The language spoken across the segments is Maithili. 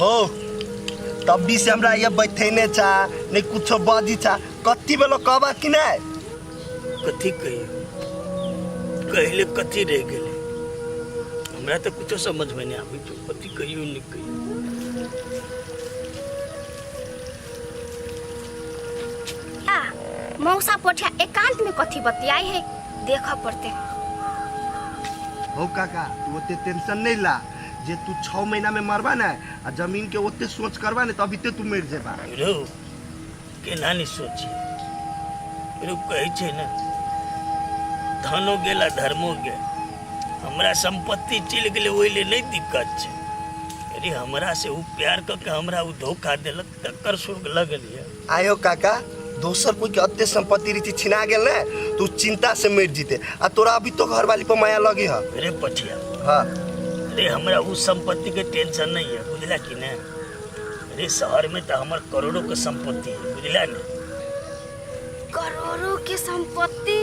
हो तब भी से हमरा ये बैठेने छा नहीं कुछो बजी छा कत्ती बेलो कहबा कि नहीं? कथी कहियो, कहले कथी रह गेलै? हमरा तऽ कुछो समझमे नहि आबै छौ, कथी कहियो नहि कहियो। आ मौसा पोठिया एकांत में कथी बतियाई है, देखऽ पड़ते। हो काका, तू ओते टेंशन नहीं ला, जे तू 6 महीना में मरबा ना आ जमीन के ओते सोच करबा ना तभी ते तू मर जेबा। रो केना नहीं सोची रो, कहै छै ने धनो गेल आ धर्मो गेल। हमरा संपत्ति चलि गेलै ओहि ले नहीं दिक्कत छै। अरे हमरा से उ प्यार क के हमरा उ धोखा देलक तकर शोक लगल ये। आयो काका, दोसर कोई के अत्ते संपत्ति रीति छिना गेल ने तू चिंता से मर जीते, आ तोरा अभी तो घर वाली पर माया लगी है। अरे पठिया। हाँ। अरे हमरा उ संपत्ति के टेंशन नहीं है, बुझला कि ने? अरे शहर में तो हमर करोड़ों के संपत्ति है, बुझला ने? करोड़ों के संपत्ति?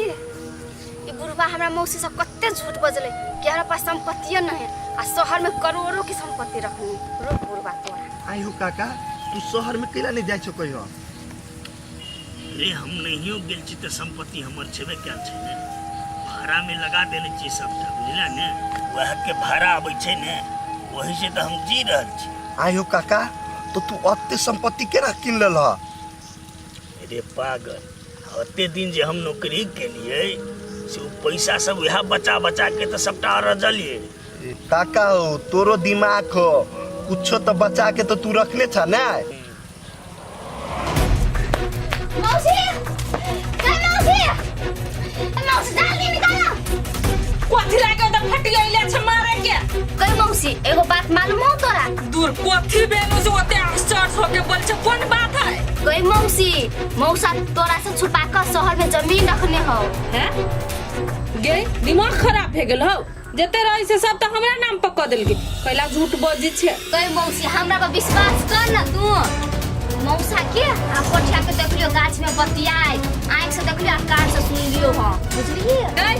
ई बुढ़वा हमरा मौसी से कते झूठ बजले कि हमरा पास संपत्ति नहीं है आ शहर में करोड़ों की संपत्ति रखनी। रुक बुढ़वा तोरा। आयो काका, तू शहर में कैला नहीं जाय छो कहियो? अरे हम नहियो गेल छी तऽ संपत्ति हमर छेबे कयल छै ने, भाड़ा में लगा देने छी सबटा, बुझला ने? वएह के भाड़ा आबै छै ने, वही से तऽ हम जी रहल छी। आयो काका, तो तू अत्ते संपत्ति केना कीन लेलह? अरे पागल, अते दिन जे हम नौकरी केलिए से उ पैसा सब वएह बचा बचा के तऽ सबटा अरजलिए। काका हो, तोरो दिमाग हो, कुछो तो बचा के तो तू रखने छ ना। मौसी, ए मौसी, ए मौसी, जल्दी निकालो। कथी लागे त फट गइले छ मारे के? कई मौसी, एगो बात मालूम हो तोरा? दूर कथी बेनु से ओते आश्चर्य होके बोल छ, कोन बात है? कई मौसी, मौसा तोरा से छुपा कर शहर में जमीन रखने हो। हैं गे, दिमाग खराब भे गेल हो, जते रही से सब त हमरा नाम पर क देलके, कैला झूठ बजी छे। कई मौसी, हमरा पर विश्वास कर न तू। मौसा के आ कोठिया के देखलियो गाछ में बतियाए, आँख से देखलियो आ कान से सुन लियो हो, बुझलिए? ए,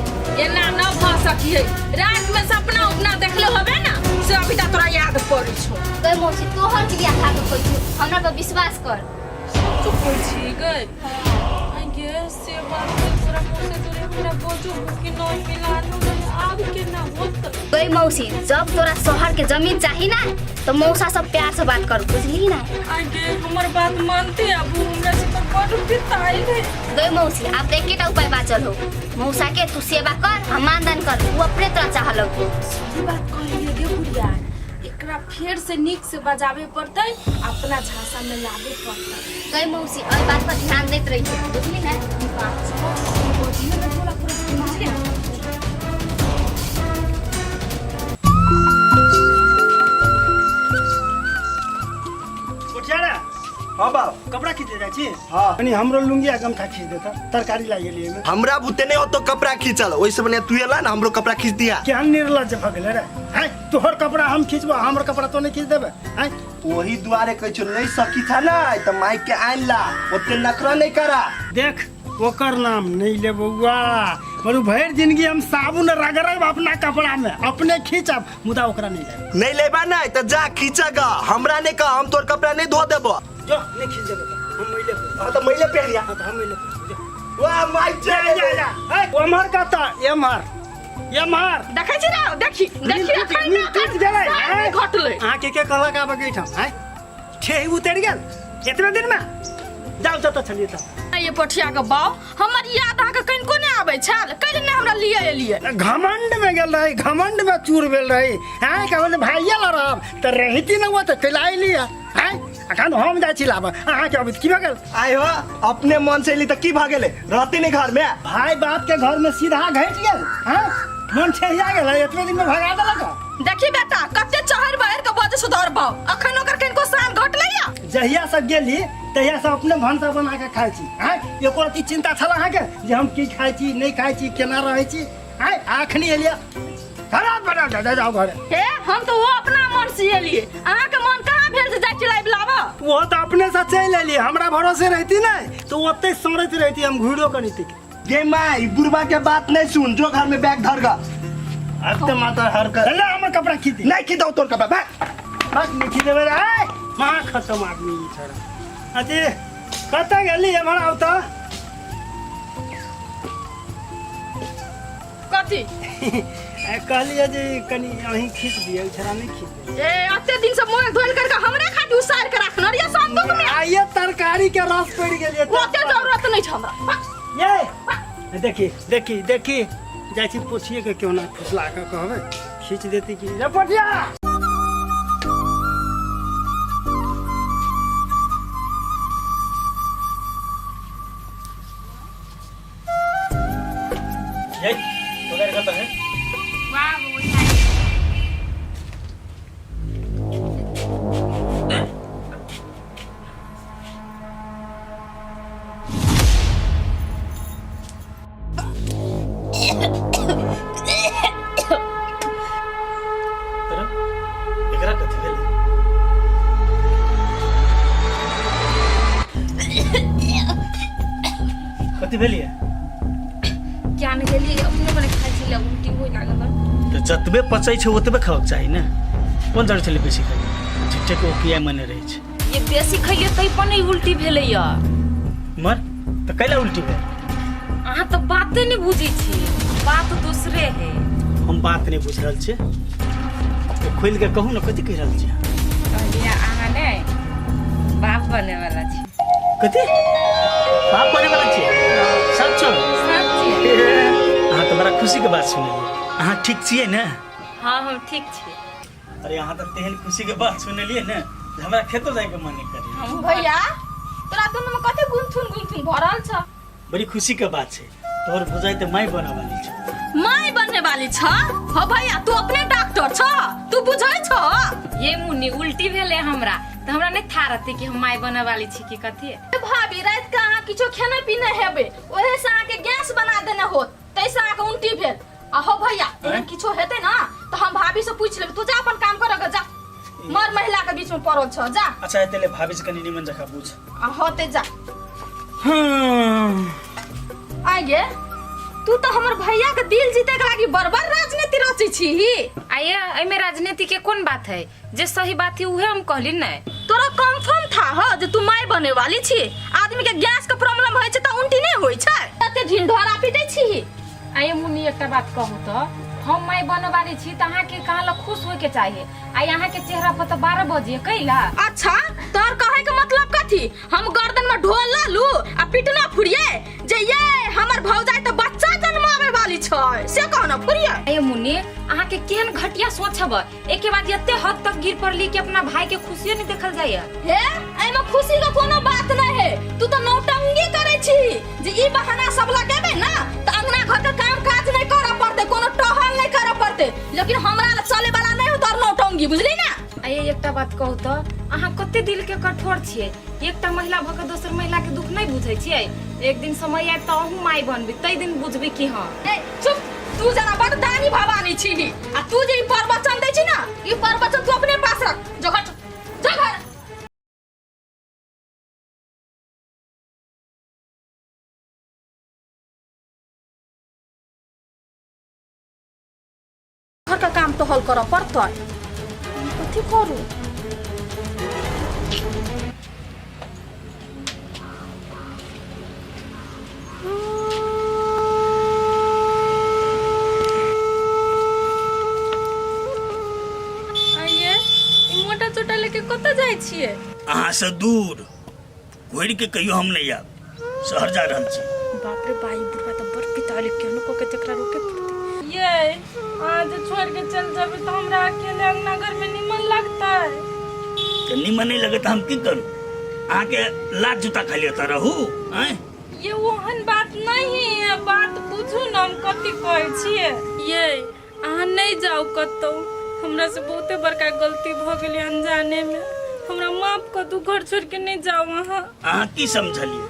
एना न भ सकिए, रात में सपना उपना देखले होबे ना से अभी तक तोरा याद पड़ै छौ। कई मौसी, तोहर क्रिया खा के कहै छौ, हमरा पर विश्वास कर। चुप होइ छी गई? हाँ। गे से बात के तोरा मुंह से तोरे हमरा बोझो कि नहीं मिलानो नहीं, आब के ना होत। गई मौसी, जब तोरा शहर के जमीन चाही ना तो मौसा सब प्यार से बात कर, बुझली ना? आगे हमर बात मानते अब हमरा से तो बड़ पिताई है। गई मौसी, अब तो एकेटा उपाय बाचल हो, मौसा के तू सेवा कर आ मानदान कर, वो अपने तोरा चाहल हो। सही बात कहलिए गे बुढ़िया, एकरा फेर से नीक से बजावे पड़तै, अपना झांसा में लावे पड़तै। गई मौसी, एहि बात पर ध्यान दैत रहिए, बुझली ना? बात छौ, बजिए ना तोरा पूरा, बुझली? कोठियारा। हाँ बाप। कपड़ा खींचे जाइ छी? हाँ। कनी हमरो लुंगी आ गमछा खींच देता, तरकारी लागि गेली एहिमे। हमरा बुते नहीं होतो कपड़ा खींचल, ओइसे बढ़िया तू एला ना हमरो कपड़ा खींच दिया। केहन निर्लज्ज भऽ गेलै रे, हैं? तोहर कपड़ा हम खींचबो, हमर कपड़ा तो नहीं खींच देबे, हैं? वही दुआरे कहै छौ नहीं सकी था ना त माइक के आन ला, ओते नखरा नहीं करा। देख ओकर नाम नहीं ले बउआ, मरु भरि जिंदगी हम साबुन रगड़ब अपना कपड़ा में, अपने खींचब, मुदा ओकरा नहीं लेब। नहीं लेबा नहीं त जा खींचगा, हमरा नहीं कह, हम तोर कपड़ा नहीं धो देबो। जो नहीं खींच देबो त हम मैले पहिरब। हाँ त मैले पहिरिया। हाँ त हम मैले पहिरब, जो। वाह माइक जा, जा, जा। ए, ओम्हर कतऽ? एम्हर, एम्हर। देखै छी ना, देखी, देखी, अखन नील टूटि गेलै, साल हैं? नहि घटलै। अहाँके के कहलक आबऽ के एहिठाम, हैं? ठेही उतरि गेल एतबे दिन में? जाउ जतऽ छलियै ततऽ। ये पठिया के बाप, हमर याद अहाँके कनिको नहि आबै छल, कैले नहि हमरा लिए एलियै? घमंड में गेल रही, घमंड में चूर भेल रही, हैं? कहबै जे भाइये लऽ रहब तऽ रहिती ने, ओ तऽ कैला एलियै, हैं? अखन हम जाइ छी लाबऽ, अहाँके अबैत की भऽ गेल? आइ हो, अपने मन से एली तऽ की भऽ गेलै, रहती नहीं घर में। भाई बाप के घर में सीधा घटि गेल, हैं? मन ठेहिया गेल, एतबे दिन में भगा देलक। देखी बेटा, कते चहर बहर के बजे सुधर बाव, अखन ओकर कनिको शान घटलै या? जहिया से गेली तहिया से अपने भनसा बना के खाइ छी, हैं? एको रत्ती चिंता छल अहाँके जे हम की खाइ छी नहीं खाइ छी, केना रहै छी, हैं? अखनी एलियै खराब बना दे, जाओ घरे। हे, हम तो वो अपना मन से एलियै, अहाँके मन कहाँ भेल से जाइ छी लाइब लाबऽ? वो तो अपने से चलि एलियै, हमरा भरोसे रहती नहीं तो ओते सड़ैत रहती, हम घुरो कनी तिक। गे माई, बुढ़वा के बात नहीं सुन, जो घर में बैग धर गा। अब तो माता हर कर। ले हमर कपड़ा खींच दे। नहीं खींचो तोर कपड़ा, भाग। बस नहीं खींचेबै रे आय महा खतम आदमी ई छोड़ा अथी कतऽ गेली एम्हर आउ तऽ। कथी? कहलियै जे कनि अहीं खींच दिअ, ई छोड़ा नहि खींच दे। ए, अते दिन से मोह धोल करके हमरे खातिर उसार के रखने रहिए संदूक में। आइए तरकारी के रस पड़ि गेलियै। ओते जरूरत नहीं छै हमरा। ये देखी देखी देखी, जाइ छी पुछिए के क्यों ना फुसला के कहबै खींच देती कि रे पटिया। ये पकड़ कत है? वाह। अरे, एकरा कथी भेलै? कथी भेलियै? क्या नहीं गेलियै, अपने मने खाइ छलै, उल्टी होय लागल। तऽ जतबे पचै छै ओतबे खाओके चाही ने। कोन जरूरत छलै बेसी खाइ? झिट्टे के ओकिया मने रहै छै। ये बेसी खैलियै तै पर नहि उल्टी भेलैया। मर तऽ कैला उल्टी भेल? अहाँ तऽ बाते नहि बुझै छी, बात दोसरे है। हम बात नहि बुझि रहल छियै, तऽ खोलि कऽ कहू ने, कथी कहि रहल छियै? कहलियै अहाँ ने बाप बने वाला छी। कथी, बाप बने वाला छियै? सच? सच छियै। अहाँ तऽ बड़ा खुशीके बात सुनलियै। अहाँ ठीक छियै ने? हाँ, हम ठीक छी। अरे, अहाँ तऽ तेहन खुशीके बात सुनलियै ने जे हमरा खेतो जाइके मन नहि करे। भैया, तोरा दुनू में कते गुनथुन गुनथुन भरल छ? बड़ी खुशीके बात छै, तोहर बुझाइ तऽ माय बनऽ वाली छै। माय बनने वाली छ? हो भैया, तू अपने डॉक्टर छ, तू बुझै छ? ये मुन्नी, उल्टी भेलै हमरा तऽ हमरा नहि था रहतै कि हम माय बनऽ वाली छी कि कथी। ए भाभी, रात के अहाँ किछो खेने पीने हेबै, ओहे से अहाँके गैस बना देने होत, तैसे अहाँके उल्टी भेल। आ हो भैया, एहन किछो हेतै ना तऽ हम भाभी से पूछि लेबै। तू जा, अपन काम कर जा, मर महिला के बीच में पड़ल छ, जा। अच्छा, एते ले भाभी से कनि निमन जकाँ बुझ। आ होते जा। आगे तू तो हमर भैया के दिल जीते के लागी बरबर राजनीति रचै छी। आइए, एहिमे राजनीति के कोन बात है? जे सही बात है उहे हम कहली ने। तोरा कंफर्म था ह जे तू माय बने वाली छी? आदमी के गैस के प्रॉब्लम होइ छै तऽ उल्टी नहि होइ छै? कते ढिंढोरा पीटै छी। आइए मुन्नी, एकटा बात कहू तऽ, हम माय बनऽ वाली छी तऽ अहाँके कहाँ लग खुश होय के चाहिए। आइ अहाँके चेहरा पर तऽ 12 बजे कैला। अच्छा, तोहर कहै के मतलब कथी? हम गर्दन में ढोल ल लू आ पिटना फुरिए जे ये हमर भौजाई तऽ बच्चा जन्मावे वाली छै, से कह न फुरिए? आइए मुन्नी, अहाँके केहन घटिया सोच हब। एके बाद एते हद तक गिर पड़ली कि अपना भाई के खुशियो नहीं देखल जाइए। हे, एहिमे खुशी के कोनो बात नहीं है। तू तो नौटंकी करै छी जे ई बहाना सब लगेबे ना तऽ अंगना घर के काम काज नहीं करऽ पड़तै, कोनो टहल नहीं करऽ पड़तै, लेकिन हमरा लग चले वाला नहीं हो तोहर नौटंकी, बुझली ना? आइए, एकटा बात कहू तऽ, अहाँ कते दिल के कठोर छियै। एकटा महिला भऽ के दोसर महिला के दुख नहीं बुझै छियै। एक दिन समय आयत तऽ अहूँ माय बनबै, तै दिन बुझबै कि हाँ। ए चुप, तू जरा बड़ दानी भवानी छी आ तू जे ई प्रवचन दै छी ना, ई प्रवचन तू अपने पास रख। जो घर, जो घर। घर का काम टहल करऽ पड़तै, हम कथी करू? आइए, ई मोटा चोटा लेके कतऽ जाइ छियै? अहाँ से दूर घुरि के कहियो हम नहि आयब, शहर जा रहल छी। बाप रे बाई, बुढ़वा तऽ बड़ पिताली, केहनो कऽ के तकरा रोके पड़तै। ये अहाँ जे छोड़ के चल जेबै तऽ हमरा अकेले अंगना घर में निमन लगतै? तऽ निमन नहि लगत, हम की करू? अहाँके लात जूता खाली एतऽ रहू आँय? ये ओहन बात नहीं है, बात बुझू न हम कथी कहै छियै। ये अहाँ नहीं जाउ कतौ, हमरा से बहुते बड़का गलती भऽ गेलै अनजाने में, हमरा माफ कऽ दू, घर छोड़ के नहीं जाउ अहाँ। अहाँ की समझलियै?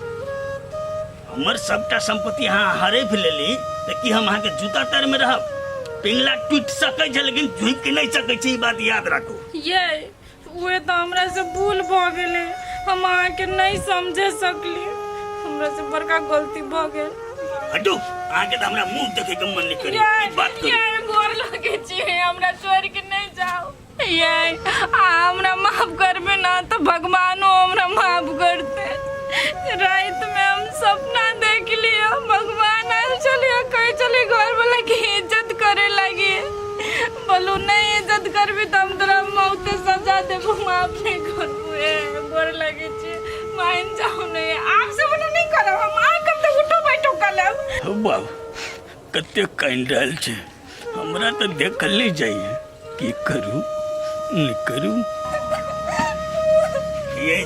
हमर सबटा संपत्ति अहाँ हड़पि लेली तऽ की हम अहाँके जूता तर में रहब? पिंगला टूटि सकै छै लेकिन झुकि नहि सकै छै, ई बात याद राखू। ये उहे तऽ हमरा से भूल भऽ गेलै, हम अहाँके नहीं समझे सकली, हमरा से बड़का गलती भऽ गेल। हटू, अहाँके तऽ हमरा मुंह देखे के मन नहि करै। ये ई बात करू। ये गोर लगे छी, हमरा छोड़ के नहीं जाओ। ये आ हमरा माफ करबे ना तो भगवानो हमरा माफ करते। रात में हम सपना देख लियो, भगवान आयल छलिए, कहै छलिए घर वाला के इज्जत करे लागी। बोलू नहीं इज्जत करबी तो हम तोरा मौते सजा देबो, माफ नहीं करबो। ए गोर लगे छी, मान जाओ नहीं आप सब नहीं करब हम, आ कब तक उठो बैठो कर लेब। हौ बाबू कते कानि रहल छै, हमरा तऽ देखल नहि जाइए, की करू नहि करू। ये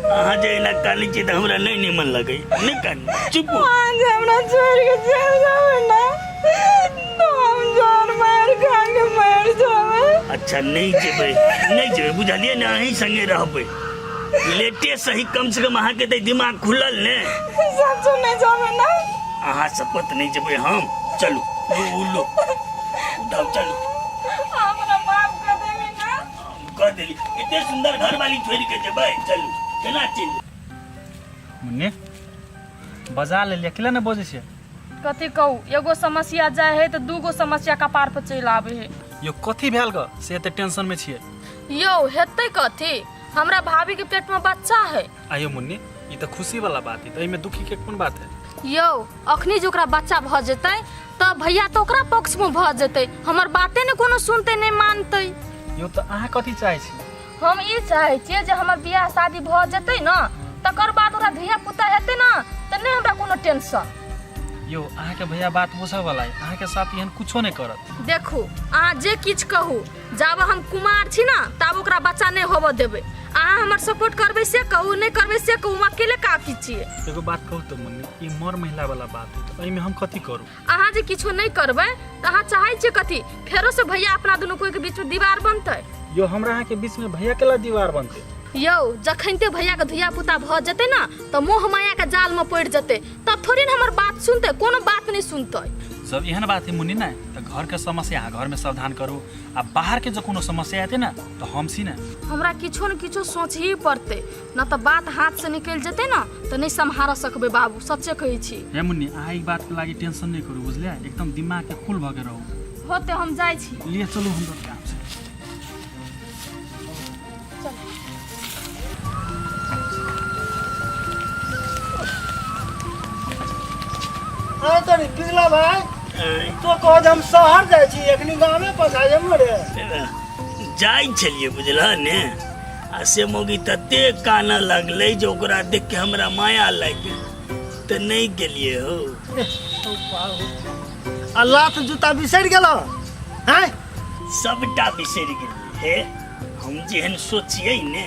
अहाँ जे एना कानै छी तऽ हमरा नहि नीमन लगै, नहि कानू, चुप हो। अहाँ जे हमरा छोड़ि के चलि जाबै ने तऽ हम जहर मारि खा के मरि जेबै। अच्छा नहि जेबै, नहि जेबै, बुझलियै ने, अहीं संगे रहबै, लेटे सही कम से कम अहाँके तऽ दिमाग खुलल ने। सचो नहि जेबै ने? अहाँ शपथ नहि जेबै हम, चलू लू लू उठाउ चलू। हमरा माफ कऽ देबै ने? कह देली, एते सुंदर घर वाली छोड़ के जेबै, चलू केना चलि। मुन्नी बजा लेलियै, अकेला नहि बजै छियै? कथी कहू, एगो समस्या जाइ है तऽ दूगो समस्या कपार पर चलि आबै है। यौ कथी भेल ग से एते टेंशन में छियै? यौ हेतै कथी, हमरा भाभी के पेट में बच्चा है। आयो मुन्नी, ई तऽ खुशी वाला बात है, तऽ एहिमे दुखी के कोन बात है? यौ अखनी जे ओकरा बच्चा भऽ जेतै तऽ भैया तऽ ओकरा पक्ष में भऽ जेतै, हमर बाते ने कोनो सुनतै नहि मानतै। यौ तऽ अहाँ कथी चाहै छी? हम ई चाहै छियै जे हमर बियाह शादी भऽ जेतै ने तकर बाद ओकरा धिया पुता हेतै ने तऽ नहि हमरा कोनो टेंशन। यौ अहाँके भैया बात बुझऽ वाला है, अहाँके साथ एहन कुछो नहि करत। देखू अहाँ जे किछु कहू, जाबे हम कुमार छी ना ताबे ओकरा बच्चा नहि होबऽ देबै। अहाँ हमर सपोर्ट करबै से कहू, नहि करबै से कहू, हम अकेले काफी छियै। एगो बात कहू तऽ मुन्नी, ई मर महिला वाला बात है, तऽ एहिमे हम कथी करू? अहाँ जे किछो नहि करबै तऽ अहाँ चाहै छियै कथी, फेरो से भैया अपना दुनू कोई के बीच में दीवार बनतै? यौ हमरा अहाँके बीच में भैया केला दीवार बनतै? यौ जखनते भैया के धिया पुता भऽ जेतै ना तऽ मोह माया के जाल में पड़ि जेतै, तब थोड़ी ने हमर बात सुनतै, कोनो बात नहि सुनतै। सब एहन बात है मुन्नी ने तऽ घर के समस्या अहाँ घर में सावधान करू, आ बाहर के जो कोनो समस्या हेतै ने तऽ हम छी ने। हमरा किछो ने किछो सोचही पड़तै, न तऽ बात हाथ से निकलि जेतै ने तऽ नहि सम्हार सकबै बाबू, सच्चे कहै छी। हे मुन्नी अहाँ ई बात के लागी टेंशन नहि करू, बुझलियै, एकदम दिमाग के कूल भऽ के रहू। होते हम जाइ छी। लिए चलू हमरो काम छै। अरे तोरी पिघला भाई, तो कह जे हम शहर जाइ छी, एखनी गामे पहुँचा जाम रे। जाइ छलियै बुझलह ने, आ से मौगी तते कानऽ लगलै जे ओकरा देख के हमरा माया लागि गेल, तऽ नहि गेलियै हौ। आ लात जूता बिसरि गेलो हैं? सबटा बिसरि गेलियै। हे हम जेहन सोचियै ने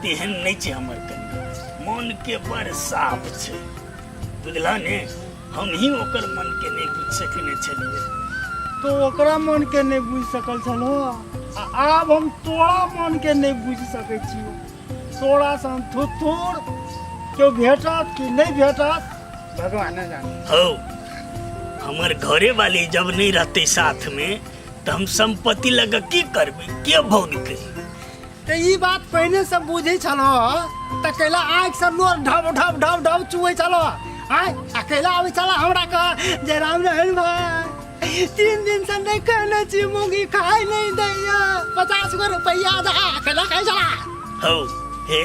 तेहन नहि छै हमर कनिया, मन के बड़ साफ छै बुझलह ने, हम ही ओकर मन के नहि बुझि सकने छलियै। तो ओकरा मन के नहि बुझि सकल छलो, आ आब हम तोरा मन के नहि बुझि सकै छियो। तोरा सन थुथुर केओ भेटत कि नहि भेटत भगवान जाने। हौ हमर घरे वाली जब नहीं रहते साथ में तऽ हम संपत्ति लग की करबै, के भोगतै? तऽ ई बात पहिने से बुझै छलहो तऽ कैला आँखि से नोर ढब ढब ढब ढब चुऐ छलहो? आँय, आ कैला आबै छला हमरा कह जे राम रहन भाई 3 दिन से नहि कहने छी, मूँगी खाइ नहि दैया, 50 गो रुपैआ दे, कैला खाइ छला? हौ हे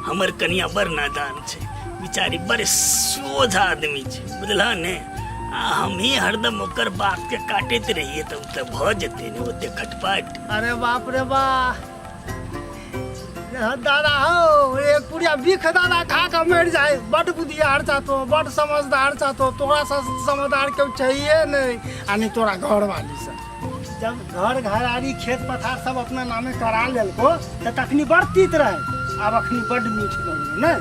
हमर कनिया बड़ नादान छै बिचारी, बड़ सोझ आदमी छै बुझलह ने, आ हमही हरदम ओकर बात के काटैत रहियै तब तऽ भऽ जेतै ने ओते खटपट। अरे बाप रे बा दादा हो, एक पुड़िया बिख दादा खा के मर जाए। बड बुधियार छा तो, बड समझदार छा तो, तोरा से समझदार केओ चाहिए नहीं, आ नहीं तोरा घर वाली से। जब घर घरारी खेत पथार सब अपना नामे करा लेलको तऽ तखनी बड़ तीत रहे, आब अखनी बड मीठ भऽ गेलो ने।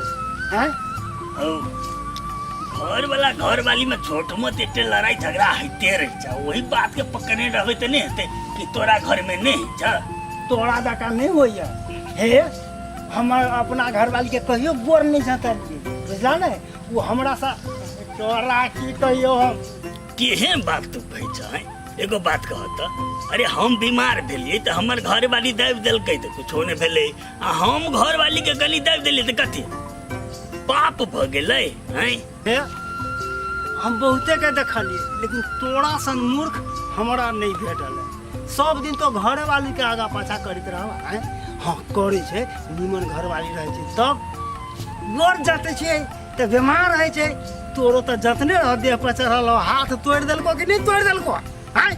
हैं हौ घर वाला घर वाली में छोट मोट एते लड़ाई झगड़ा होइते रहे छै, वही बात के पकड़ने रहबै तऽ नहि हेतै कि तोरा घर में नहि होइ छै? तोरा जकाँ नहि होइया। हे हमर अपना घरवाली के कहियो गोर नहि झतलियै, बुझला ने, ओ हमरा से तोरा की कहियो हम। केहन बात तू कहै छै? एगो बात कह तऽ, अरे हम बीमार भेलियै तऽ हमर घरवाली दाबि देलकै तऽ कुछो नहि भेलै, आ हम घरवाली के गली दाबि देलियै तऽ कथी पाप भऽ गेलै? हैं हे हम बहुते के देखलियै, लेकिन तोरा सन मूर्ख हमरा नहि भेटल है। सब दिन तो घरे वाली के आगा पाछा करैत रहब आँय। हाँ करै छै, निमन घरवाली रहै छै तब गोर जतै छियै तऽ बीमार रहै छै। तोरो तऽ जतने रह देह पर चढ़ल हो, हाथ तोड़ि देलको कि नहि तोड़ि देलको आँय?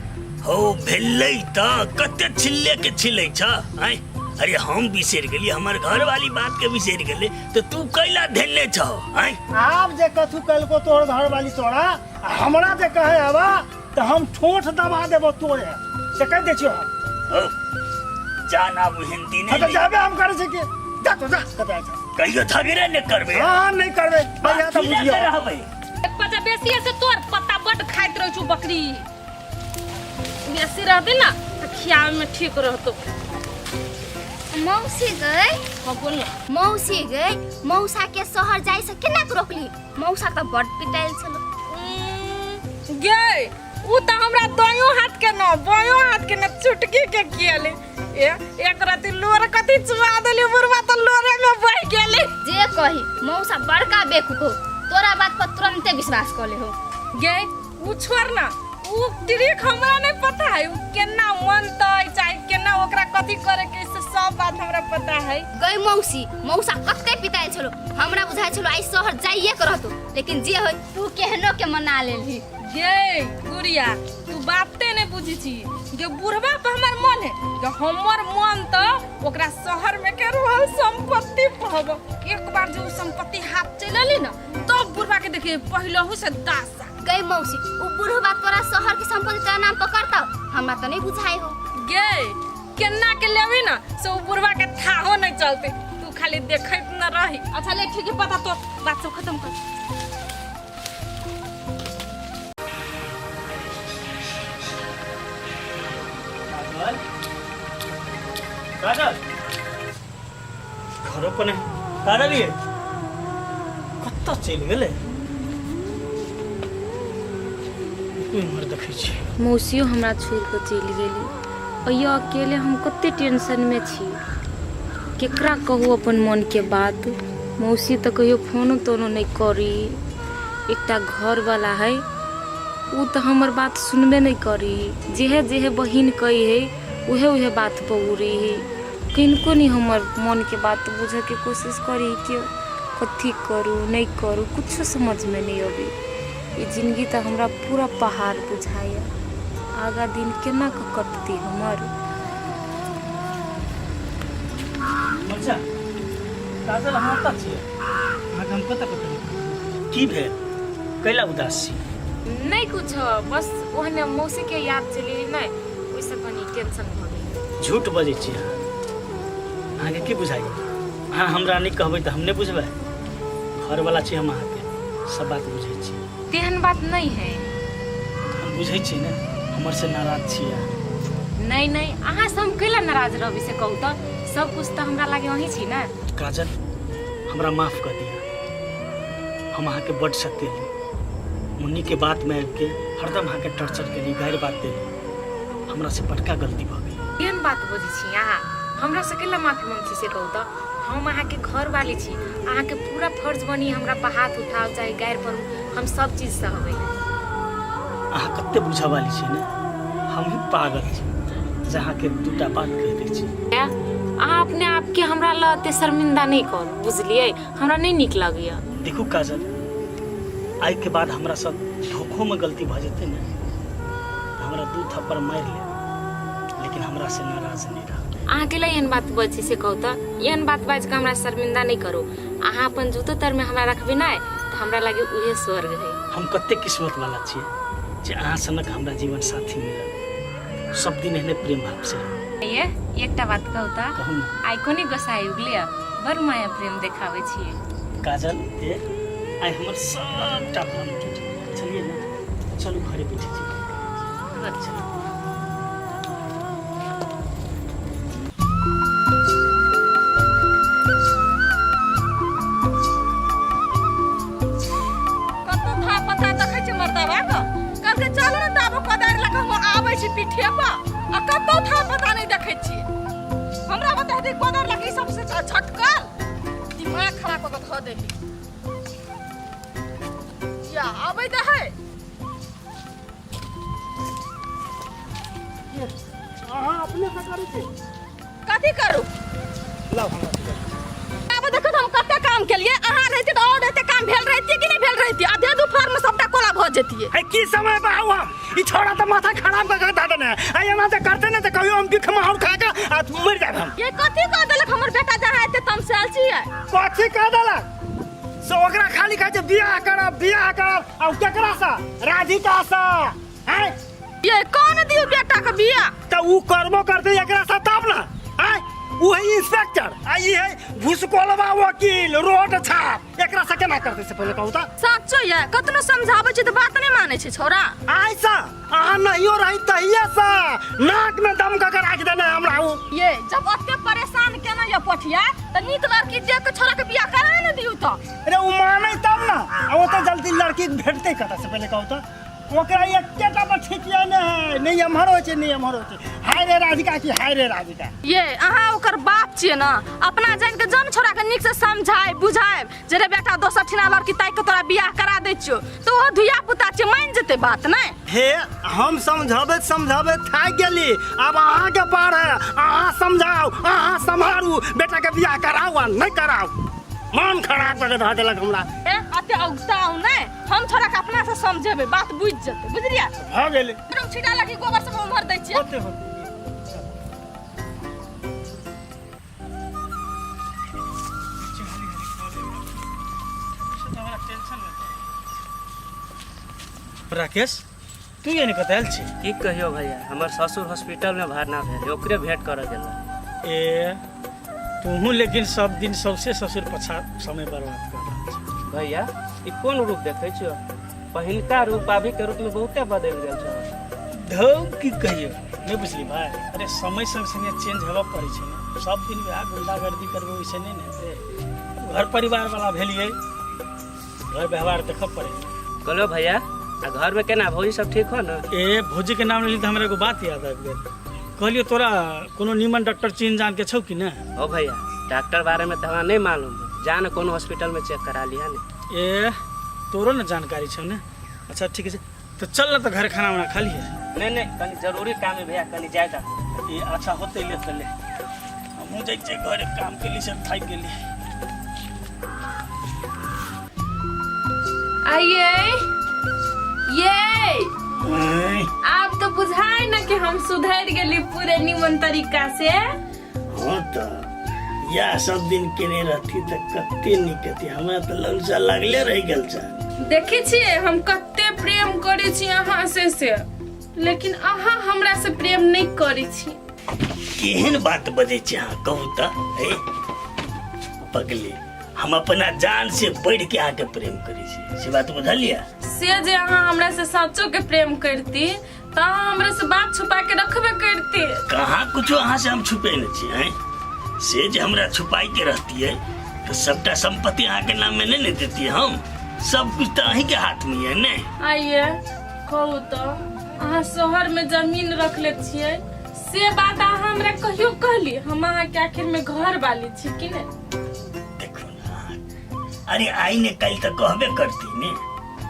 हौ भेलै तऽ कते छिल्ले के छिलै छ आँय? अरे हम बिसरि गेली, हमर घरवाली बात के बिसरि गेलै तऽ तू कैला धेने छह आँय? आब जे कथू कलको तोहर घरवाली तोरा आ हमरा जे कहे हवा तऽ हम ठोठ दबा देबो तोरे, से कहि दै छियौ हम। हौ जान आब ओहन दिन हाँ तऽ जाबे हम करै छी कि जा तो जा कतऽ जा। कहियो झगड़े नहि करबै। हाँ नहि करबै, बढ़िया तऽ बात बुझियौ रहबै। एक पत्ता बेसी से तोर पत्ता बड खाइत रहै छौ बकरी। बेसी रहतै ना तऽ खियाबै में ठीक रहतौ। मौसी गई। हाँ बोल ना। मौसी गई, मौसा के शहर जाय से केना के रोकली? मौसा तऽ बड पिटाइल छलो। गे उ तऽ हमरा दायों हाथ के न बायों हाथ के न चुटकी के कियले। ए एक राति लोर कथी चुआ देली बुढ़वा तऽ लोरे में बह गेली। जे कही मौसा बड़का बेवकूफ हो, तोरा बात पर तुरंते विश्वास कर ले हो। गे उ छोड़ ना, उ ट्रिक हमरा नहीं पता है, उ केना मनतै चाहे केना ओकरा कथी करे के से सब बात हमरा पता है। गई मौसी, मौसा कते पिताइल छलो, हमरा बुझाइ छलो आइ शहर जाइए के रहतो, लेकिन जे होय तू केहनो के मना लेलही। गे गुड़िया तू बाते नहीं बुझी छी। गे बुढ़वा पर हमर मन है, गे हमर मन तो ओकरा शहर में के रहल संपत्ति पहब। एक बार जो संपत्ति हाथ चलि एली ना तब बुढ़वा के देखिए पहलहू से दासा। गई मौसी, उ बुढ़वा तोरा शहर के संपत्ति तोरा नाम पकड़ता, हमरा तो नहीं बुझाई हो। गे केना के लेबी ना से उ बुढ़वा के थाहो नहीं चलते, तू खाली देखैत न रही। अच्छा ले ठीक है, पता तो बात सब खत्म कर। काजल, काजल, घरो पर नहीं। काजल ये कतऽ चलि गेलै? इम्हर देखै छी। मौसियो हमरा छोड़ि कऽ चलि गेली, अइयो अकेले हम कते टेंशन में छी। केकरा कहू अपन मन के बात? मौसी तऽ कहियो फोनो तोनो नहि करी। एकटा घरवाला है उ तऽ हमर बात सुनबे नहि करी, जेहे जेहे बहिन कही है उहे उहे बात पर उड़ी है। किनको नहीं हमर मन के बात बुझे के कोशिश करी कि कथी करू नहीं करू, कुछो समझ में नहीं अबे। ई जिंदगी तऽ हमरा पूरा पहाड़ बुझाइया, आगा दिन केना कऽ कटती हमर। मनीषा, काजल अहाँ कतऽ छियै? अहाँके हम कतऽ कतऽ देखै? की भेल, कैला उदास छी? नहीं कुछ, बस ओहने मौसी के याद चलि एली नहि, ओहिसँ कनी टेंशन भऽ गेल। झूठ बजै छी अहाँ, अहाँके की बुझाइया? अहाँ हमरा नहि कहबै तऽ हम नहि बुझबै? घरवाला छी हम, अहाँके सब बात बुझै छी। तेहन बात नहीं है। हम बुझै छी ने, हमर से नाराज छी अहाँ। नहीं नहीं, अहाँ से हम कैला नाराज रहबै से कहू तऽ? सब कुछ तऽ हमरा लागे अहीं छी ने। काजल हमरा माफ कर दिया, हम अहाँके बड्ड सतेली, मुन्नी के बात में आबि के हरदम अहाँके टॉर्चर केली, गारि बात देली, हमरा से बड़का गलती भऽ गेल। केहन बात बजै छी अहाँ? हमरा से कैला माफी मांग छी से कहू तऽ? हम अहाँके घरवाली छी, अहाँके पूरा फर्ज बनी हमरा पर हाथ उठाओ चाहे गारि पड़ू, हम सब चीज सहबै। अहाँ कते बुझऽ वाली छी ने, हम ही पागल छी जे अहाँके दूटा बात कहि दै छी। अहाँ अपने आपके हमरा लए एते शर्मिंदा नहि करू, बुझलियै? हमरा नहि नीक लगैया। देखू काजल, आइ के बाद हमरा सब धोखो में गलती भऽ जेतै ने तऽ हमरा दू थप्पड़ मारि लेब, लेकिन हमरा से नाराज नहि रहब। अहाँ के एहन बात बजै छी से कहू तऽ? एहन बात बाजि कऽ हमरा शर्मिंदा नहि करू। अहाँ अपन जूतो तर में हमरा रखबै नहि तऽ हमरा लागे उहे स्वर्ग है। हम कते किस्मत वाला छियै जे अहाँ सनक हमरा जीवन साथी मिलल। सब दिन एहने प्रेम भाव से रहू। ये एकटा बात कहू तऽ? कहू ने। आइ कोनी गोसाई उगले, बड़ माया प्रेम देखाबै छियै। काजल ए आइ हमर सबटा भ्रम टूटि गेल। चलिए ने, चलू घरे बैठे छी। चलू। कतौ था पता देखै छै मर्दवा के, कहलकै चलू ने दाबो कोदारि लऽ कऽ हम आबै छी पीठे पर, आ कतौ था पता नहि देखै छियै। हमरा बता दे कोदारि लऽ कऽ ई सब से झटकल दिमाग खराब कऽ के धऽ देली। या आबै दे है। अहाँ अपने से करै छी। कथी करू? लाउ हमरा दिअ। आब देखो हम कते काम केलिए, अहाँ रहते तऽ और एते काम भेल रहतिए कि नहीं भेल रहतिए? आधे दुपहर में सबटा कोला भऽ जतिए। है की समय पर आऊ हम? ई छोड़ा तऽ माथा खराब कऽ के धऽ देने है। आ एना जे करते ने तऽ कहियो हम बिख माहौर खा कऽ आ मरि जायब हम। ये कथी कह देलक हमर बेटा जहाँ एते तमसायल छियै? कथी कह देलक? से ओकरा खाली कहै छै बियाह करब बियाह करब, आ केकरा से? राधिका से। हैं? ये कौन दियो बेटा के बियाह? तऽ उ करबो करतै एकरा से तब ने। हैं? उ है इंस्पेक्टर आ ई है भूसकोलवा वकील रोड छाप, एकरा से केना करतै से पहिले कहू तऽ। साचो ये कतनो समझाबै छी तऽ बात नहि मानै छै छौड़ा। आइसा अहाँ नहियो रही तहिये से नाक में दम कऽ के राखि देने हमरा उ। ये जब ओते परेशान केना ये पठिया तऽ नीक लड़की देख के छोड़ा के बियाह करा ने दियौ तऽ। अरे उ मानै तब ने, आ ओते जल्दी लड़की भेटतै कतऽ से पहिले कहू तऽ। ओकरा एकेटा पर ठीक ये ने है, नहि एम्हर होइ छै नहि एम्हर होइ छै। हाय रे राधिका की हाय रे राधिका। ये अहाँ ओकर बाप छियै ने, अपना जान के जन छोड़ा के नीक से समझाय बुझाय जे रे बेटा दोसर ठिना लड़की ताकि के तोरा बियाह करा दै छियौ, तऽ ओहो धिया पुता छै मानि जेतै बात नहि। हे हम समझाबैत समझाबैत थाकि गेली, आब अहाँके पार है, अहाँ समझाउ अहाँ सम्हारू, बेटा के बियाह कराउ आ नहि कराउ। मन खराब कऽ के धऽ देलक हमरा। ए अते औगताउ नहि, हम छोड़ा के अपना से समझेबै बात बुझि जेतै, बुझलियै? भऽ गेलै। एकदम छिटा लगी गोबर सब उम्हर दै छियै। होते होते। राकेश तू यानी कतऽ आयल छी? की कहियो भैया, हमर ससुर हॉस्पिटल में भरना भेल, ओकरे भेंट करऽ गेल। ए तूहू लेकिन सब दिन सबसे ससुर पछा समय बर्बाद कर रहल छी। भैया ई कोन रूप देखै छियो? पहिलका रूप अभी के रूप में बहुते बदलि गेल छौ। धौ की कहियो नहीं बुझली भाई, अरे समय संग संगे चेंज हेबऽ पड़ै छै ने, सब दिन वएह गुंडागर्दी करबै ओइसे नहि ने हेतै। घर परिवार वाला भेलियै, घर व्यवहार देखऽ पड़ै। कहलो भैया आ घर में केना भौजी सब ठीक हो ने? ए भौजी के नाम लेली तऽ हमरा एगो बात याद आबि गेल। कहलियो तोरा कोनो नीमन डॉक्टर चिन्ह जान के छौ कि नहि? ओ भैया डॉक्टर बारे में तऽ हमरा नहीं मालूम है, जा ने कोनो हॉस्पिटल में चेक करा लिहा ने। ए तोरो ने जानकारी छौ ने? अच्छा ठीक है तो चल ना तो घर खाना उना खा लिए। नहीं नहीं कनी जरूरी काम है भैया, कनी जाएगा। ए अच्छा होते ले तो ले, हमहूँ जाइ छियै घरे काम के लिए सब थाकि गेली। आइए ये आब तो बुझाए ना कि हम सुधर गेली पूरे निमन तरीका से। हाँ तो या सब दिन केने रहती तो कते नीक हती, हमरा तो ललसा लागले रह गेल छे। देखै छियै हम कते प्रेम करै छी अहाँ से, लेकिन अहाँ हमरा से प्रेम नहीं करै छी। केहन बात बजै छी अहाँ कहू तऽ? हे पगली, हम अपना जान से बढ़ के अहाँके प्रेम करै छी, से बात बुझलियै? से जे अहाँ हमरा से सचो के प्रेम करती तऽ अहाँ हमरा से बात छुपा के रखबे करती। कहाँ कुछो अहाँ से हम छुपेने छी हैं? से जे हमरा छुपाई के रहती है तो सबटा संपत्ति अहाँ के नाम में नहीं ने देती हम, सब कुछ तो अहीं के हाथ में है ने। आइए कहू तो अहाँ शहर में जमीन रखले छियै से बात अहाँ हमरा कहियो कहली? हम अहाँ के आखिर में घर वाली छी कि ने? देखो ना, अरे आई ने कल तो कहबे करती ने,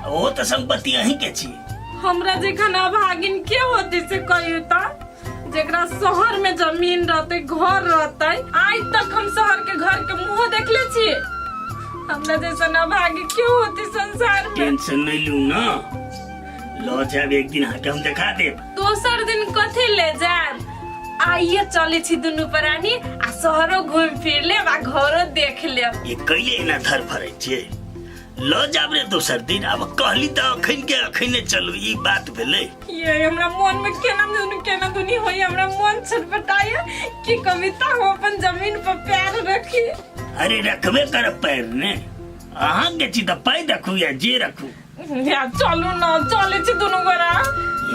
वो तो संपत्ति अहीं के छी। हमरा जखन अभागिन के होती से कहियो त, जेकरा शहर में जमीन रहते घर रहते, आज तक हम शहर के घर के मुंह देखले छियै। हमरा जैसन अभागी क्यों होती संसार में? टेंशन नहीं लू ना, लो जाब एक दिन आके हम देखा देब। दोसर दिन कथी ले जाब? आइए चले छी दुनू प्राणी आ शहरो घूम फिर लेब आ घरो देख लेब। ये कैले एना धर फरै छियै? ल जाब रे दोसर दिन, अब कहली त अखन के अखने चलू, ई बात भेलै। ये हमरा मन में केना दुनी केना दुनी होई, हमरा मन छटपटाए कि कविता हम अपन जमीन पर पैर रखी। अरे रखबे कर पैर ने, अहाँ के छी त पैर रखू या जे रखू। या चलू ना, चले छी दुनू गोरा।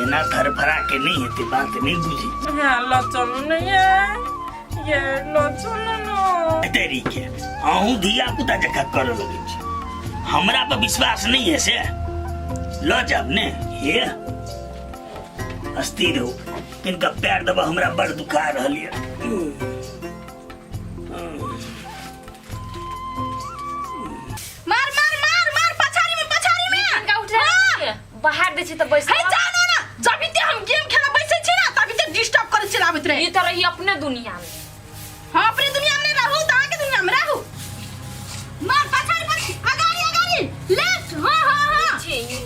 एना धरफड़ा के नहीं हेतै, बात नहीं बुझी। हाँ ल चलू ना, ये ल चलू ना। तेरी के अहूँ धिया पुता जकाँ करऽ लगै छी, हमरा पर विश्वास नहीं है से ल जाब ने। हे अस्थिर हो, किनका पैर दबा हमरा बड़ दुखा रहल ये। मार मार मार मार पछाड़ी में, पछाड़ी में। किनका उठा बाहर दै छी तऽ बैस। हे जानो ना, जब ते हम गेम खेला बैसै छी ना तभी ते डिस्टर्ब करे चलाबैत जेतै। ई तऽ रही अपने दुनिया में। हम अपने दुनिया में नहीं रहू त अहाँके दुनिया में रहू। मार पछाड़ी पछाड़ी अगाड़ी अगाड़ी लेफ्ट। हाँ हाँ हाँ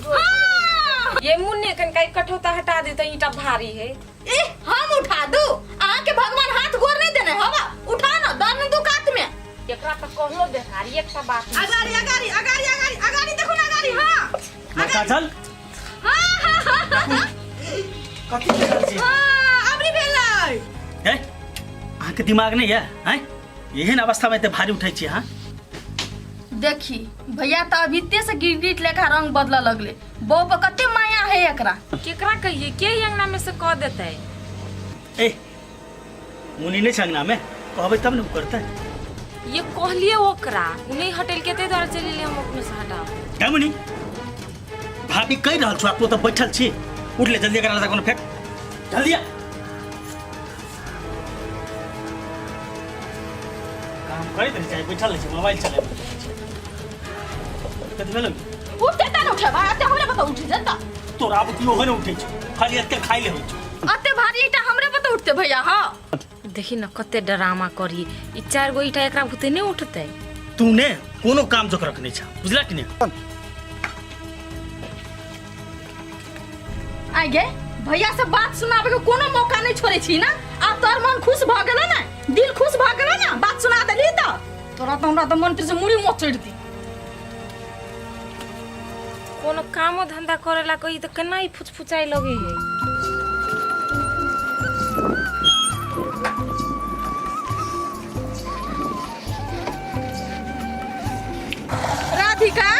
हाँ। ये मुन्ने कनका ई कठौता हटा दे त ईटा भारी है। ए हम उठा दू? अहाँके भगवान हाथ गोर नहीं देने हवा, उठा ना दर्द दू कात में। एकरा त कहलो बेकार एकटा बात नहीं। अगाड़ी अगाड़ी अगाड़ी अगाड़ी अगाड़ी देखो ना अगाड़ी। हाँ मार काजल। हाँ हाँ हाँ हाँ। कथी कर रहल छी? हाँ अबरी भेलै। हे, अहाँके दिमाग नहीं है हैं? एहन अवस्था में एते भारी उठै छी अहाँ? देखी भैया त अभिते से गिरगिट लेखा रंग बदलऽ लगले, बहू पर कते माया है एकरा। केकरा कहिए के ई अंगना में से कह देतै? ए मुनि नहीं छै अंगना में, कहबै तब ने उ करतै। ये कहलिए ओकरा, उ नहीं हटेलकै ताहि दुआरे चलि एलियै हम अपने से हटाब। हे मुनि, भाभी कहि रहल छौ आ तू तऽ बैठल छी। उठ ले जल्दी, एकरा लऽ कोनो फेक जल्दी आ। काम करैत रहै छै, बैठल रहै छै, मोबाइल चलबैत रहै छै। कथी भेलौ? उठते त न उठेबा, एते हमरे बता उठ जेता। तोरा आब केओ ने उठै छौ, खाली एते खाइ ले होइ छौ। एते भारी ईटा हमरे बता उठते भैया? हाँ देखी न कते ड्रामा करी, ई 4 गो ईटा एकरा भूते नहीं उठते। तू ने कोनो काम जोकर रखने छा, बुझला कि ने? आइ गे भैया से बात सुनाबे के कोनो मौका नहीं छोड़े छी ना। आब तोर मन खुश भ गेलो ना, दिल खुश भ गेलो ना, बात सुना देली त तोरा त हमरा त मन से मुड़ी मोचड़ दी। कोनो कामो धंधा करेला कही त केना ई फुचफुचाई लगे है। राधिका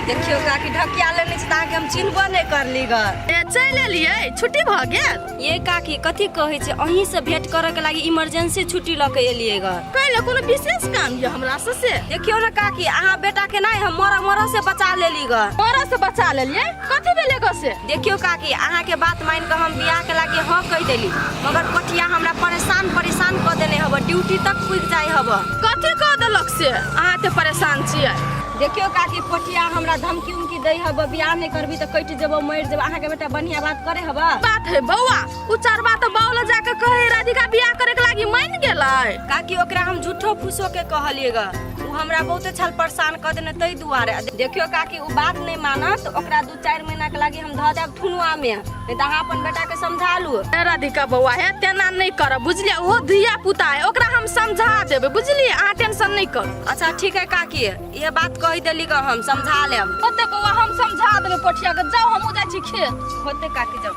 देखियो काकी ढकिया लेने छी त अहाँके हम चिन्हबो नहि करली ग। ए चलि एलियै, छुट्टी भऽ गेल? ये काकी कथी कहै छै, अहीं से भेंट करे के लागी इमरजेंसी छुट्टी लऽ के एलियै ग। कैले कोनो विशेष काम ये हमरा से? से देखियो ने काकी, अहाँ बेटा के नहि हम मरऽ मरऽ से बचा लेली ग। मरऽ से बचा लेलियै? कथी भेलै ग से? देखियो काकी, अहाँ के बात मान के हम बियाह के लागी हाँ कहि देली, मगर पटिया हमरा परेशान परेशान कऽ देने हब, ड्यूटी तक पुगि जाइ हब। कथी कऽ देलक से अहाँ एते परेशान छियै? देखियो काकी, पटिया हमरा धमकी उमकी दै हब, बियाह नहि करबी तऽ कटि जेबो, मरि जेबो। अहाँ के बेटा बढ़िया बात करे हब? बात है बौआ, उ चरबा तऽ बाउल जाके कहे राधिका बियाह करे के लागी मान गेलै। काकी ओकरा हम झूठो फूसो के कहलियै ग, उ हमरा बहुते छल परेशान कऽ देने ताहि दुआरे। देखियो काकी, उ बात नहि मानत, ओकरा 2-4 महीना के लागी हम धऽ देब थुनुआ में, नहीं तऽ अहाँ अपन बेटा के समझा लू। ए राधिका बौआ, हे तेना नहीं करब बुझलियै, ओहो धिया पुता है, ओकरा हम समझा देबै बुझलियै, अहाँ टेंशन नहीं करू। अच्छा ठीक है काकी, इहे बात कहि देली ग, हम समझा लेब। होते बौआ, हम समझा देबै पोठिया के, जाओ हमहूँ जाइ छी खेत। होते काकी, जाओ।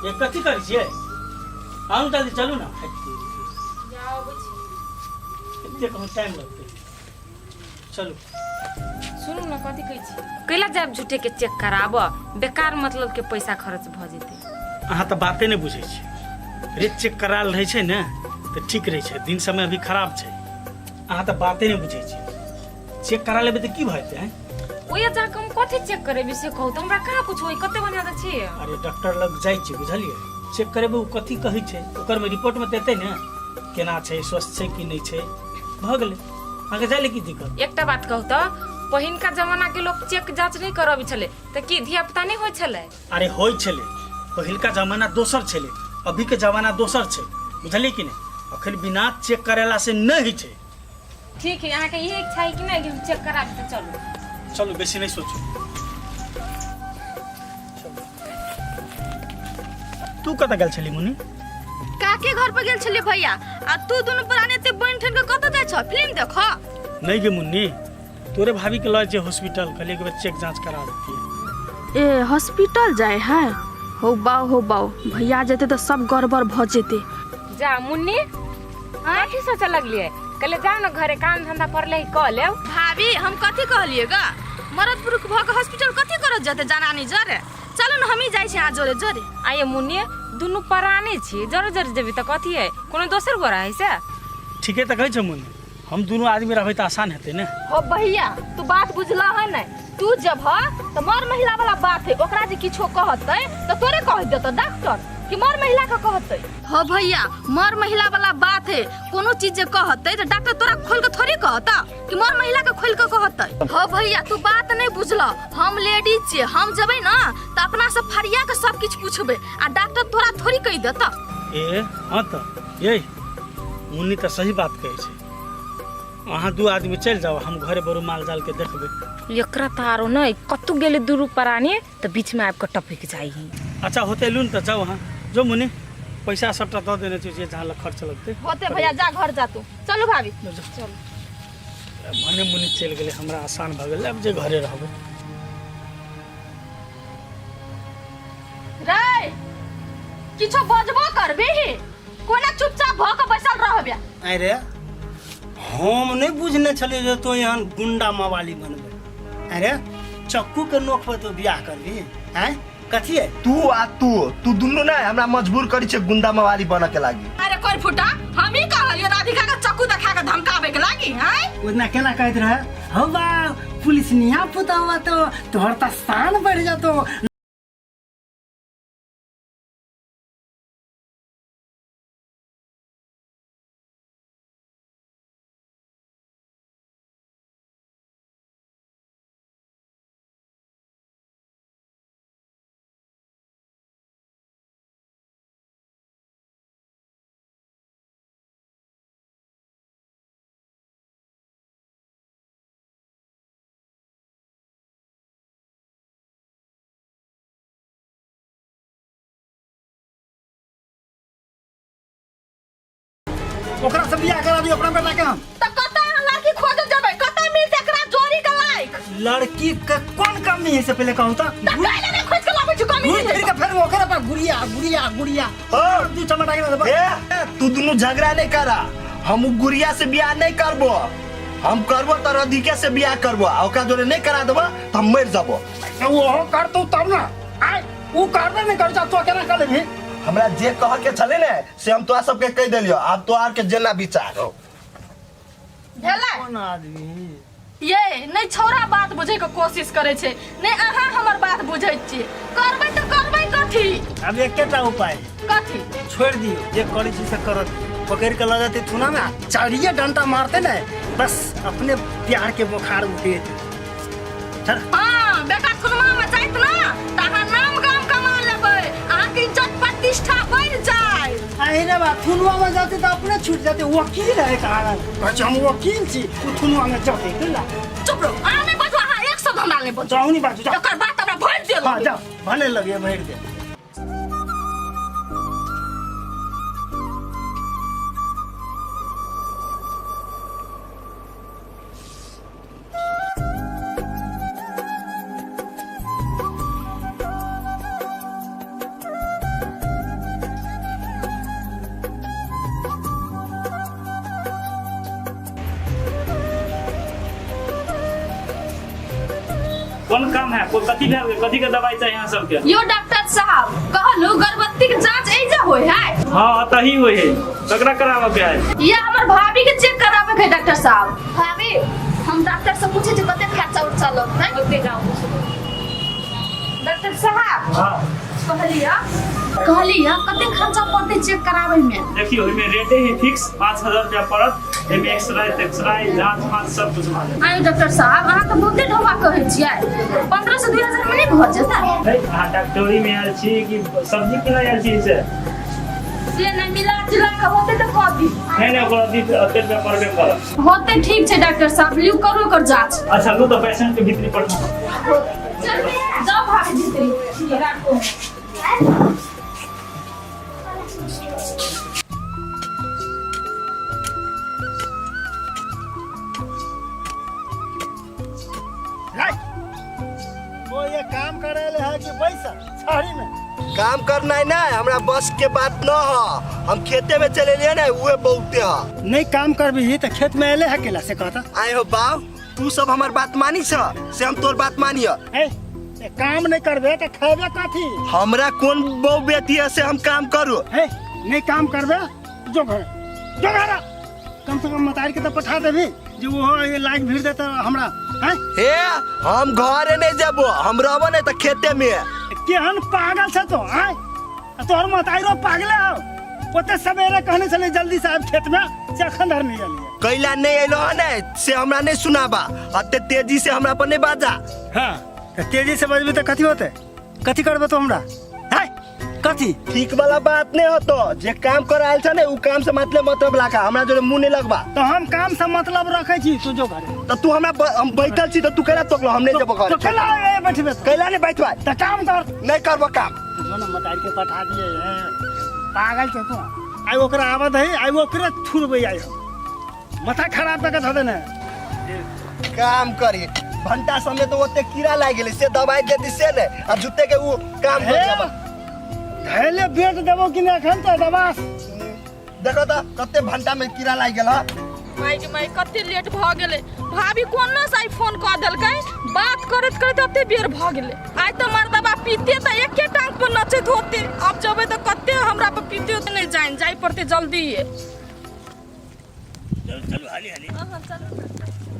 ये कथी करै छियै? आउ जल्दी चलू ना। एते कहूँ टाइम लगतै, चलू। सुनू न कथी कहै छी, कैला जायब झूठे के चेक कराब, बेकार मतलब के पैसा खर्च भऽ जेतै। अहाँ तऽ बाते नहि बुझै छी रे, चेक करायल रहै छै ने तऽ ठीक रहै छै, दिन समय अभी खराब छै। अहाँ तऽ बाते नहि बुझै छी, चेक करा लेबै तऽ की भऽ जेतै? आँय? ओया जाके हम कथी चेक करेबै से कहू तऽ, हमरा कहाँ कुछ होई, कते बढ़िया तऽ छियै। अरे डॉक्टर लग जाइ छी बुझलियै, चेक करेबै, ओ कथी कहै छै ओकर में रिपोर्ट में देतै ने केना छै, स्वस्थ छै कि नहि छै। भऽ गेलै, अहाँके जाइ लए की दिक्कत? एकटा बात कहू तऽ, पहिनका जमाना के लोग चेक जांच नहीं करबै छलै तऽ की धिया पुता नहीं होइ छलै? अरे होइ छलै, पहिलका जमाना दोसर छलै, अभी के जमाना दोसर छै, बुझलियै कि नहि? अखन बिना चेक करेला से नहि होइ छै। ठीक है, अहाँके इहे इच्छा है कि नहीं कि हम चेक कराबी तऽ चलू। चलू, बेसी नहि सोचू। तू कतऽ गेल छली मुन्नी? काके घर पर गेल छलियै भैया, आ तू दुनू प्राणी एते बनि ठन के कतऽ जाइ छ, फिल्म देख? नहीं गे मुन्नी, तोरे भाभी के लऽ जे हॉस्पिटल, कहलियै एक बेर चेक जांच करा देतियै। ए हॉस्पिटल जाए है? हो बाऊ हो बाऊ, भैया जेते तऽ सब गड़बड़ भऽ जेते। जा मुन्नी, कथी सोचऽ लगलियै? कहले जाउ ने घरे, काम धंधा पड़ले है कऽ लेब। भाभी हम कथी कहलियै ग, मरद पुरुख भऽ के हॉस्पिटल कथी करऽ जेते जनानी जरे? चलू ने हमही जाइ छी अहाँ जोरे जोरे। आये मुन्नी, दुनू परानी छी, जरे जरे जेबी तऽ कथी है, कोनो दोसर गोरा है से? ठीके तऽ कहै छौ मुन्नी, हम दुनू आदमी रहबै तऽ आसान हेतै ने। हो भैया, तू बात बुझला है ने, तू जब ह त मर महिला वाला बात है ओकरा जे किछो कहतै त तोरे कह देतौ डॉक्टर कि मर महिला के कहतै। हो भैया मर महिला वाला बात है कोनो चीज जे कहतै त डॉक्टर तोरा खोल के थोड़ी कहता कि मर महिला के खोल के कहतै। हो भैया तू बात नहीं बुझल, हम लेडीज छियै, हम जेबै ना त अपना से फरिया के सब किछु पूछबै आ डॉक्टर तोरा थोड़ी कहि देता। ए हाँ त ये मुन्नी त सही बात कहै छै, अहाँ दू आदमी चलि जाओ, हम घरे बरू माल जाल के देखबै। एकरा त आरो नै कतौ गेलै दुरू प्राणी त बीच में आबि के टपकि जाइ है। अच्छा होते लून त जाओ अहाँ, जो मुन्नी पैसा सबटा दऽ देने छियै जे जहाँ लग खर्च लगतै। होते भैया जा घर जा तू, चलू भाभी चलू। भने मुन्नी चलि गेलै हमरा आसान भऽ गेलै, आब जे घरे रहबै। रे किछो बजबो करबिही कोना चुपचाप भऽ के बैसल रहबे? अरे हम नहीं बुझने छलियै जे तों एहन गुंडा मवाली बनबै। अरे चक्कू के नोक पर तो बियाह करबी हैं? कथी है तू आ तू तू दुनू ना हमरा मजबूर करी छे गुंडा मवाली बन के लागी। अरे कोई फुटा हम ही कहलियो राधिका के चक्कू देखा के धमकावे के लागी हैं? ओतना केना कहत रहे हो बा पुलिस निया पुता हुआ तो तोहर त शान बढ़ जातो। ओकरा से बियाह करा दियो अपना बेटा के हम। त कतऽ अहाँ लड़की खोजऽ जेबै, कतऽ मिलतै एकरा जोड़ी के लायक? लड़की के कोन कमी है से पहले कहू त। त काहे नै खोज के लाबै छी कमी घूर नहीं है फिर के फेर ओकरा पर गुड़िया गुड़िया गुड़िया। ओ दू चमटा के देबो। ए तू दुनू झगड़ा नहीं करा, हम उ गुड़िया से बियाह नहीं करबो, हम करबो त राधिका से बियाह करबो, आ ओकरा जोरे नहीं करा देबो त हम मर जबो। त ओहो करतौ तब ना, आय उ करबे नहीं कर, तो केना कर लेबही? हमरा जे कह के छले ने से हम तोरा सबके कह देलियो, आब तोरा के जेना विचार हो। भेलै? कोन आदमी? ये नहीं छौड़ा बात बुझे के कोशिश करे छे, नहीं अहाँ हमर बात बुझै छी, करबै त करबै कथी? अब एकेटा उपाय है। कथी? छोड़ दियो, जे करै छी से करत, पकड़ के लऽ जेतै थुना में, चारिये डंटा मारते ने बस अपने प्यार के बोखार उठे। चल। हाँ बेटा थुनमा में जाइत ना त अहाँ नाम गाम कमा लेबै, अहाँ के इज्जत प्रतिष्ठा बढ़ जाय। अरे रे बा थुनुआ में जाते तो अपने छूट जाते, वकील है कारण कहै छै हम वकील छी, उ थुनुआ में जाते केला। चुप रहो, अहाँ नहीं बजू, अहाँ एक शब्द हमरा नहीं बजू। जाऊ नहीं बाजू, जाओ। एकर बात हमरा भरि देल। हाँ जाओ, भने लगे भरि दे। कोन काम है, कोई कथी भेल, कथी के दवाई चाहिए अहाँ सबके? यो डॉक्टर साहब कहलू गर्भवती के जांच एजा होय है? हाँ तही होय है, ककरा कराबे के है? ये हमर भाभी के चेक कराबे के है डॉक्टर साहब। भाभी हम डॉक्टर से पूछे जे कते खर्चा उर्चा लगतै? ओते जाऊ डॉक्टर साहब। हाँ कहलिया कहलिया कते खर्चा पड़तै चेक कराबे में? देखियो ओहिमे रेटे ही फिक्स 5000 रुपया पड़त, एमे एक्सरे तेक्सरे जांच फांच सब कुछ भऽ जायत। आयो डॉक्टर साहब अहाँ तऽ बहुते ढोबा कहै छियै, 15 से 2000 में नहीं भऽ जेतै? नहीं, अहाँ डॉक्टरी में आयल छी कि सब्जी किनै आयल छी से? से नहीं मिला जुला के होते तऽ कह दी। नहीं नहीं ओकरा दी ओते रुपया पड़बे करत। होते ठीक छै डॉक्टर साहब, लिउ करू ओकर जांच। अच्छा लू तऽ पेशेंट के भीतरी पठाउ। चल जाओ भाभी भीतरी राखो। वो ये काम करे ले है कि पैसा छाड़ी में काम करना है ना, हमरा बस के बात न है, हम खेते में चले लिए ना उहे बहुते है। नहीं काम करबी तो खेत में एले है केला से कहता। आए हो बाप, तू सब हमार बात मानी छ से हम तोर बात मानिय। ए, ए काम नहीं करबे तो खेबे कथी? हमरा कौन बहु बेटी है से हम काम करू? ए, नहीं काम करबे जो घर जो घर, कम से कम मतारी के तो पठा देबी जे वो ये लाइक भीड़ देता हमरा। हैं? हे हम घरे नहीं जेबो, हम रहबो नहीं त खेते में। केहन पागल छ तो आय, तोहर मताइरो पागले हो। ओते सवेरे कहने छले जल्दी से आब खेत में, से अखन धर नहीं एलिए। कैला नहीं एलो हन ने से हमरा नहीं सुनाबा, अते तेजी से हमरा पर नहीं बाजा। हाँ त तेजी से बजबी त कथी होते, कथी करबे तो हमरा? हैं कथी? ठीक वाला बात नहीं होतो, जे काम कर आयल छ ने उ काम से मतलब मतलब लाखा, हमरा जोरे मुंह नहीं लगबा। तो हम काम से मतलब रखे छी, तू जो घरे। त तू हमरा हम बैठल छी त तू कैला तोकलो, हम नहीं जेबो घरे। तो कैला ए बैठबे तू? कैला नहीं बैठबा? त काम कर। नहीं करबो काम। जो ना मतार के पठा दिए है, पागल छे तू। आई ओकरा आवत है, आई ओकरे थुरबे आई हम। माथा खराब कऽ के धऽ देने। काम करी भंटा समय तो ओते कीड़ा लागि गेलै, से दवाई देती से ने, आ झूठे के उ काम हे, कर जाबा। धैले बेच देबो कि नहीं एखन त दवा। देखो त कते भंटा में कीड़ा लागि गेल ह। माय गे माय, कते लेट भऽ गेलै। भाभी कोना से आइ फोन कऽ देलकै, बात करैत करैत एते बेर भऽ गेलै। आइ तऽ मर्दबा पीते तऽ एके टांग पर नचैत होते, अब जेबै तऽ कते हमरा पर पीते होते नहि जानि, जाय पड़तै जल्दी। चलू चलू हाली हाली।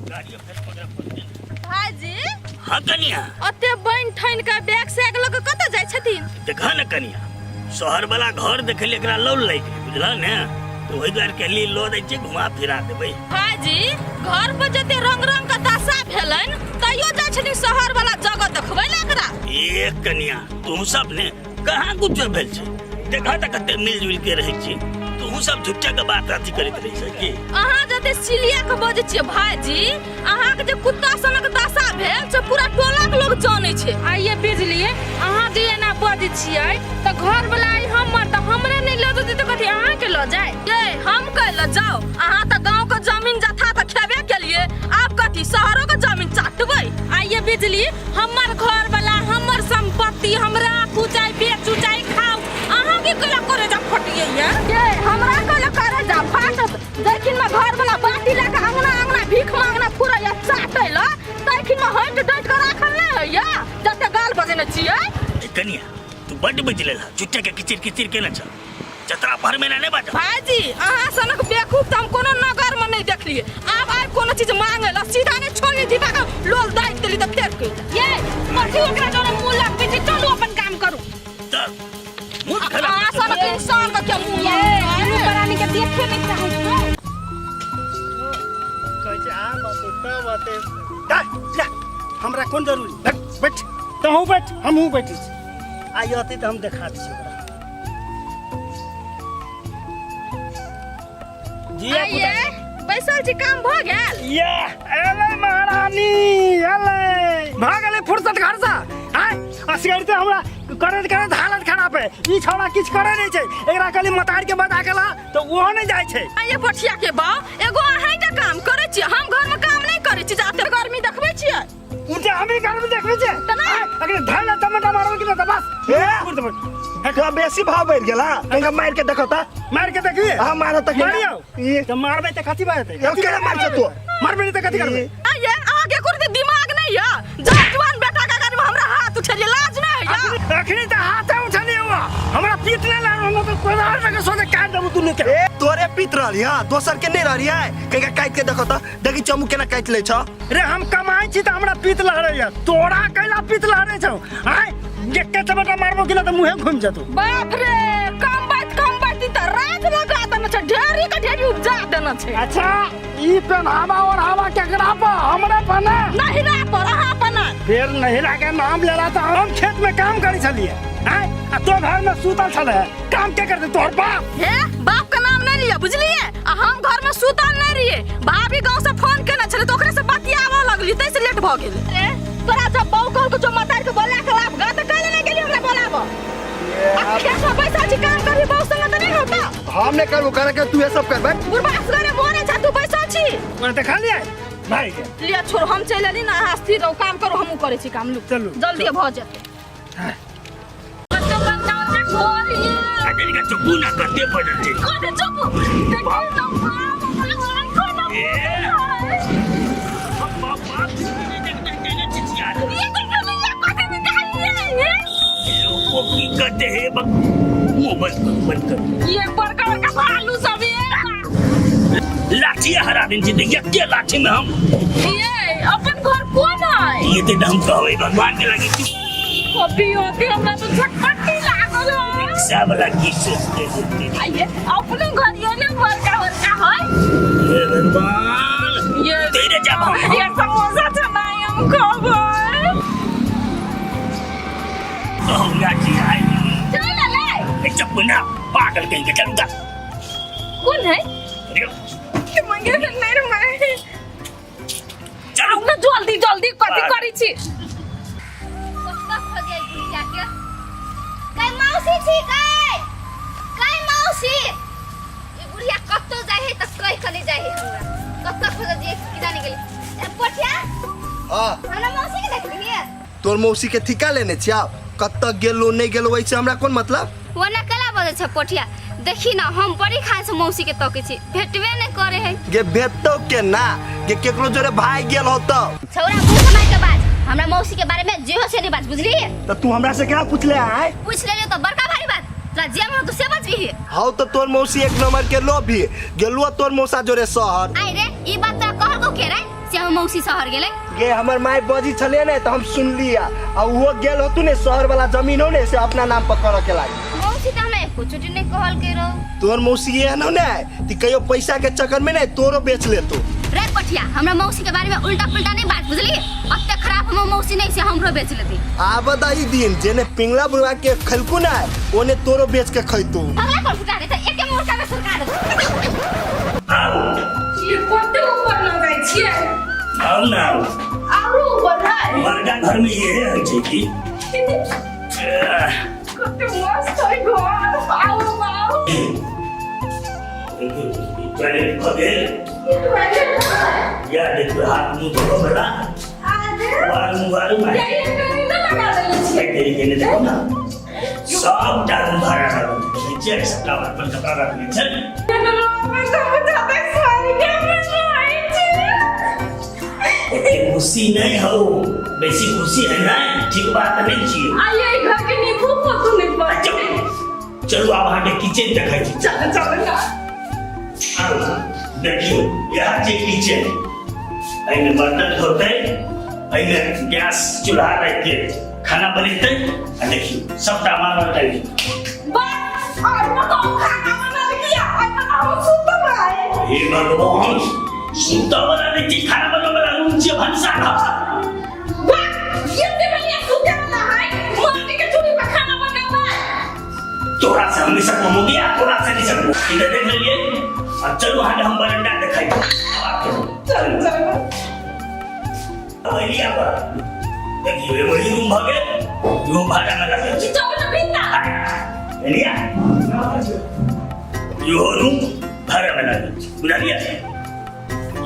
गाड़ियो फेर पकड़ऽ पड़तै। भाईजी। हाँ कनिया। ओते बनि ठनि के बैग सैग लऽ के कतऽ जाइ छथिन? देखा ने कनिया, शहर वाला घर देखे ले एकरा लौल लागि गेलै, बुझल ने? तऽ ओहि दुआरे कहलियै लऽ दै छियै, घुमा फिरा देबै। भाईजी घर पर जते रंग रंग के दशा भेलनि तैयो जाइ छथिन शहर वाला जगह देखबै ने एकरा। ए कनिया, तू सब ने कहाँ कुछ भेल छै, देखा तऽ कते मिलजुल के रहै छी, तू सब झूठे के बात अथी करैत रहै छै की? अहाँ जते सिलिया के बजै छियै भाईजी, अहाँ के जे कुत्ता सनक दशा भेल से पूरा टोला के लोग जानै छै। आइए बिजली, अहाँ जे एना बजै छियै तऽ घर वाला आइ हमर तऽ हमरे नहि लऽ जेतै तऽ कथी अहाँ के लऽ जाय? ये हम कै लऽ जाउ, अहाँ तऽ गाँव के जमीन जथा तऽ खेबे केलिए, आब कथी शहरो के जमीन चाटबै? आइए बिजली, हमर घर वाला हमर संपत्ति हमरा कुचाई बेचू चाहे खाउ, अहाँ के कैला करे जा फटियै ये? ये हमरा कैला करे जा फाटत, जखिन में घर वाला बाटी लए के अंगना अंगना भीख मांगना फुरैया चाटै ल, तखिन में हटि डटि के राखल नहि होइया जते गाल बजेने छियै। ए कनिया, तू बड्ड बजि लेलह, झुट्टे के किचिर किचिर केने छल, जतरा भर में नहीं बाजल। भाईजी अहाँ सनक बेवकूफ तऽ हम कोनो नगर में नहीं देखलिए, आब आइ कोनो चीज मांगे ला सीधा नहीं छोड़ी दीपा के लोल दाइक देली तऽ फेर कहि ये कथी ओकरा जोरे मुंह लगबै छै, चलू अपन काम करू। तऽ मुंह खराब अहाँ सनक इंसान के क्या मुंह ये लगबै? दुनू प्राणी के देखे नहीं चाहै छियै। कहै छै आब अतै तब अतै, जा, जा, हमरा कोन जरूरी, बैठ बैठ तहूँ बैठ हमहूँ बैठै छी, आइ अतै तऽ हम देखा दै छी ओकरा। जिया आइए बैसल छी, काम भऽ गेल? ये एलै महारानी एलै, भऽ गेलै फुर्सत घर से। आय असगर तऽ हमरा करैत करैत हालत खराब है, ई छौड़ा किछु करै नहि छै, एकरा कहली मतार के बता के ला तऽ ओहो नहि जाइ छै। आइए पठिया के बाउ, एगो अहाँ के काम करै छी, हम घर में काम नहीं करै छी, जाते गर्मी देखबै छियै। उनटे हम ही गर्मी देखबै छियै। तऽ नहि। आय, अगर धैल टमाटर मारबै कि नहि तऽ बस। हे। फुर्सत हे, तोरा बेसी भाव बढ़ि गेल हँ, कनिका मारि के देखो तऽ। मारि के देखबी? हाँ, मारो तऽ केना? मारियौ। ई। तऽ मारबै तऽ कथी भऽ जेतै? यौ, केना मारै छौ तू? मारबै नहि तऽ कथी करबै? आइए अहाँ के एको रत्ती दिमाग नहीं यऽ, जा जुआन बेटा के अगर हमरा हाथ उठेलियै लाज नहीं होइया? अखनी तऽ हाथे उठेलियै हुआ, हमरा पीत नहि लागल, हमरा तऽ कोदार लऽ के सोझे काटि देबौ दुनू के। ए, तोरे पीत रहली हँ, दोसर के नहीं रहली है, कनिका काटि के देखो तऽ, देखी चमू केना काटि लै छौ। रे हम कमाइ छी तऽ हमरा पीत लहरैया, तोरा कैला पीत लहरै छौ? आँय एके चमेटा मारबो कि तऽ मुँहे घुमि जेतौ। बाप रे, कम बात कम बात ई तऽ राज लगा देने छै, ढेरी के ढेरी उपजा देने छै। अच्छा ई पेनहावा ओढ़ावा केकरा पर? हमरे पर ने? नहिरा पर, अहाँ पर ने। फेर नहिरा के नाम लेला तऽ हम खेत में काम करै छलियै, आँय आ तो घर में सुतल छलै, काम के करतै तोहर बाप? हे बाप के नाम नहीं लिया बुझलिए, आ हम घर में सुतल नहीं रहिए, भाभी गांव से फोन केने छले तऽ ओकरे से बतियाबऽ लगली तै से लेट भऽ गेल। ए तोरा जब बहू कहलको जो मतार के बोला के लाभ गा तऽ काल्हि नहीं गेली हमरा बोलाबऽ। आ खेत में बैसल छी काम करबी बहू संगे तऽ नहीं होता। हम नहीं करबो, करे के तू ये सब कर बैठ। बुढ़बा असगरे मरे छ तू बैसल छी। ओकरा देखा लियै भाई के। लिअ छोड़, हम चलि एली ना, अहाँ स्थिर रहू, काम करू, हमहूँ करै छी काम, लू चलू, जल्दी चलू। भऽ जेतै। कनिका चुपू ना कते बजल छै। ए, बाप बाप बाप लोगों की कहते हैं बक मुंह बंद कर, बंद कर। ये बड़का बड़का भालू सब ये लाठी हरा दिन छी देखिए के लाठी में हम ये अपन घर कोन है ये ते हम कहबै भगवान के लागी तू कभी होते हमरा तो झटपटी लागल है रिक्शा वाला की सोचते होते आइए अपनो घर ये ने बड़का बड़का है हे भगवान ये तेरे जब हम ये समोसा छनाई हम खबै कहूँगा जी आई चल ले ए चप्पू ना पागल कहीं के चलूंगा कौन है अरे के मंगे नहीं रे मैं चलू ना जल्दी जल्दी कथी करी छी कत्ता हो गया गुड़िया के कै मौसी छी कै कै मौसी ई बुढ़िया कत्तो जाइ है त कहि कने जाइ है हमरा कत्ता खोज जे की जाने गेली ए पोठिया हाँ हमरा मौसी के देखलिए तोर मौसी के ठिका लेने छिया कतऽ गेलो नहीं गेलो वैसे हमरा कोन मतलब ओना कला बजै छ पोठिया देखी ना हम बड़ी खान से मौसी के तकै छी भेटबे नहीं करे है गे भेटतो के ना गे केकरो जोरे भाग गेल होतो छौरा मुंह समाय के बाज हमरा मौसी के बारे में जेहो से नहीं बाज बुझली त तू हमरा से क्या पूछले आय पूछ लेलियो तो बड़का भारी बात तोरा जे मन तो से बचबी हाउ त तोर मौसी एक नंबर के लोभी गेलुआ तोर मौसा जोरे शहर आइ रे ई बात तोरा कहल को के रे से हम मौसी शहर गेलै गे हमर माय बजी छले ने त हम सुनलिया आ उहो गेल होतु ने शहर वाला जमीन हो ने से अपना नाम पर करऽ के लागी मौसी त हमरा एको चोटी नहीं कहल के रहो तोर मौसी एहन हो ने कि कहियो पैसा के चक्कर में ने तोरो बेच लेतो रे पठिया हमरा मौसी के बारे में उल्टा पुल्टा नहीं बात बुझली अत्ते खराब हमर मौसी नहीं से हमरो बेच लेती आब ई दिन जेने पिंगला बुढ़वा के खलकू ना ओने तोरो बेच के खैतू अगला पर फुटा दे त एके मुर्का में सरका दे आउ ये कते ऊपर लग जाइ छियै आउ ना आउ आरो ऊपर है बड़का घर में ये होइ छै की कते मस्त है घर आउ आउ टॉयलेट भऽ गेल या देखियौ हाथ मुँह धोबऽ बला वारू वारू ये कहीं ना लगा देले छियै देरी केने देखो ना सबटा रूम भाड़ा रहल छै देखै छियै सबटा अपन कपड़ा रखने छै ओते खुशी नहीं हो बेसी खुशी है ना ठीक बात नहीं छियै आइए घर के नींबू पतू नहीं पड़े चलू आब अहाँके किचन देखै छी चल चल ना आउ देखियौ इएह छै किचन एहिमे बर्तन धोतै एहिमे गैस चूल्हा राखि के खाना बनेतै आ देखियौ सबटा मारल टाइल बस और बताओ खाना बना लिया और बताओ सुतब आए हे भगवान सुतऽ वाला नहि छी खाना बनबै वाला रूम छियै भनसा घर बस ये ते बढ़िया सुते वाला है माटी के चूल्ही पर खाना बनावा तोरा से हम नहीं सकबो मुगिया तोरा से नहीं सकबो इधर देख लेलिए अब चलू अहाँके हम बरंडा देखै चल चल अब एलिया पर देखियौ एगो ई रूम भऽ गेल इहो भाड़ा में लगल छै चल ना भीतर एलिया इहो रूम भाड़ा में लागल छै बुझलियै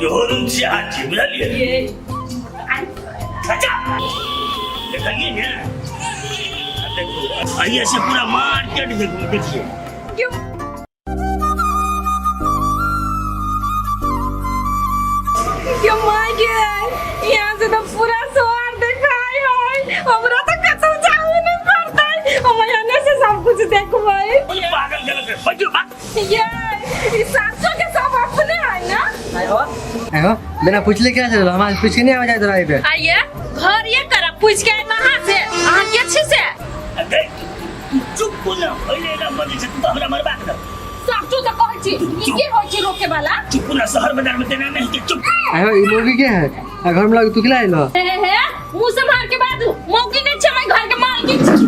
इहो रूम छै अहाँ छी बुझलियै ये अच्छा देखलियै ने आ देखू अहिए से पूरा मार्केट देखू देखिए क्यों क्यों माय गे यहाँ से तो पूरा शहर दिखाई है हमरा तो कतौ जाऊ नहीं पड़तै हम यहाँ से सब कुछ देखबै पागल गलत है बजो बात ये ई सासो के सब अपने है ना आयो बिना पूछले क्या चल हमारे पूछ के नहीं आवा जाए तोरा पे आइए घर ये करा पूछ के आए वहाँ से अहाँ के छी से अरे चुप को ना पहिले ना बजे छै तू तो हमरा मरबा के दे सासू तो कहै छी ई के होइ छी रोके वाला चुप ना शहर बाजार में देना नहीं के चुप आयो ई मौगी के है आ घर में लग तू खिला आइलो हे हे हे मुंह से मार के बाजू मौकी नहीं छे मैं घर के मालकिन छी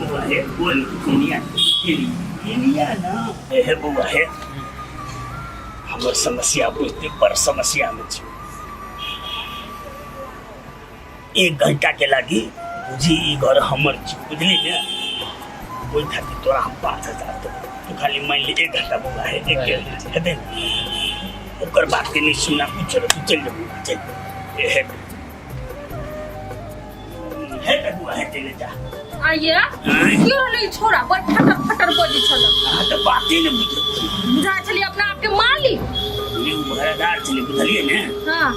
बउआ हे बोल एनिया एनिया ना हे हे बउआ हे हमर समस्या बुझते बड़ समस्या में छी एक घंटा के लागी बुझी ई घर हमर छी बुझली ने ओहि खातिर तोरा हम 5000 देबो तू खाली मान ले एक घंटा बउआ हे एक घंटा हेतै ने ओकर बात के नहीं सुनना कुछ तू चलि जा बउआ चलि हे हे हे बउआ हे चलि जा आइए क्यों नहीं छोड़ा बड़ फटर फटर बजै छल अहाँ तऽ बाते नहि बुझै छी बुझा छलियै अपना आपके मालिक ई भाड़ादार छलै बुझलियै ने हाँ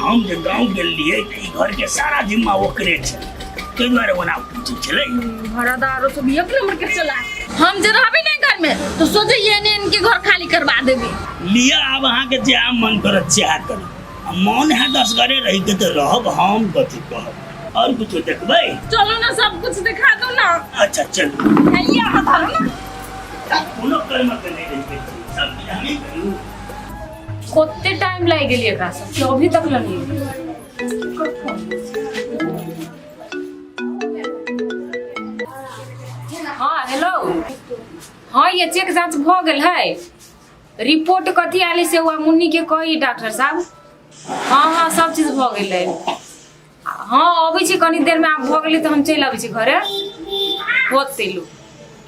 हम जे गाँव गेल रहियै तऽ ई घर के सारा जिम्मा ओकरे छै ताहि दुआरे ओना पूछै छलै भाड़ादारो सब एक नंबर के चला हम जे रहबे नहीं घर में तो सोचे ये ने इनके घर खाली करवा देबे लिअ आब अहाँके जे आम मन करत से अहाँ करू आ मन है दसगरे रही के तऽ रहब हम कथी कहब और कुछो देखबै चलो ना सब कुछ दिखा दो ना अच्छा चलू हैया हाथ धरो ना कोनो कर्म के नहि रहि गेल छी सब किछु हमही करू कते टाइम लागि गेल एकरा सबके अभी तक लग हाँ हेलो हाँ ये चेक जांच भ गेल है रिपोर्ट कथी आयल से वह मुन्नी के कही डॉक्टर साहब हाँ हाँ सब चीज भ गेल है हाँ अबै छी कनी देर में आब भऽ गेलै तऽ हम चलि अबै छी घरे होते लोग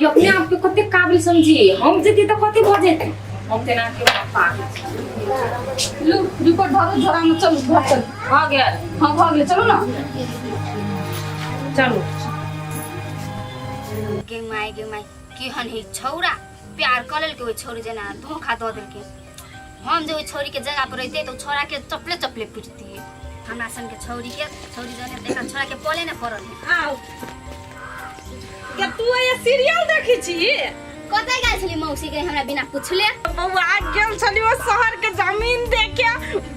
ई अपने आप के कते काबिल समझिए हम जैती तऽ कते भऽ जेतै हम तेना के पागल छी। लू रिपोर्ट भरू झोरा में चलू घर चलू भऽ गेल हाँ भऽ गेलै चलू ना चलू गे माय गे माय केहन है छौड़ा प्यार कऽ लेलकै ओहि छौड़ी जेना धोखा दऽ देलकै हम जे ओहि छौड़ीके जगह पर रहितियै तऽ ओ छौड़ाके चपले चपले पिटतियै हमरा सनके छौड़ीके छौड़ी जने देखा छौड़ाके पले नहि पड़ल है आओ के तू ये सीरियल देखै छी कतऽ गेल छली मौसी के हमरा बिना पुछले बौआ गेल छली ओ शहर के जमीन देखे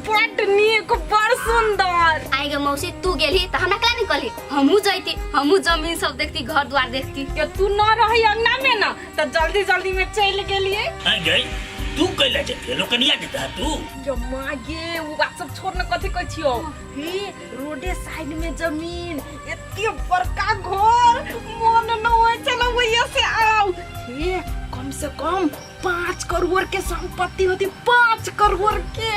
बड नीक बड़ सुंदर आइ गे मौसी तू गेलही तऽ हमरा केना नहि कहली हमहूँ जैती हमहूँ जमीन सब देखती घर द्वार देखती के तू न रही अंगना में ना तऽ जल्दी जल्दी में चलि गेलियै आइ गई तू कैला जेते लोकनिया जेता तू यो माँ गे उ बात सब छोड़ न कथी कहै छियौ हे रोडे साइड में जमीन एते बड़का घर मन न होइ छलै ओहिए से आउ हे कम से कम 5 करोड़ के संपत्ति होती 5 करोड़ के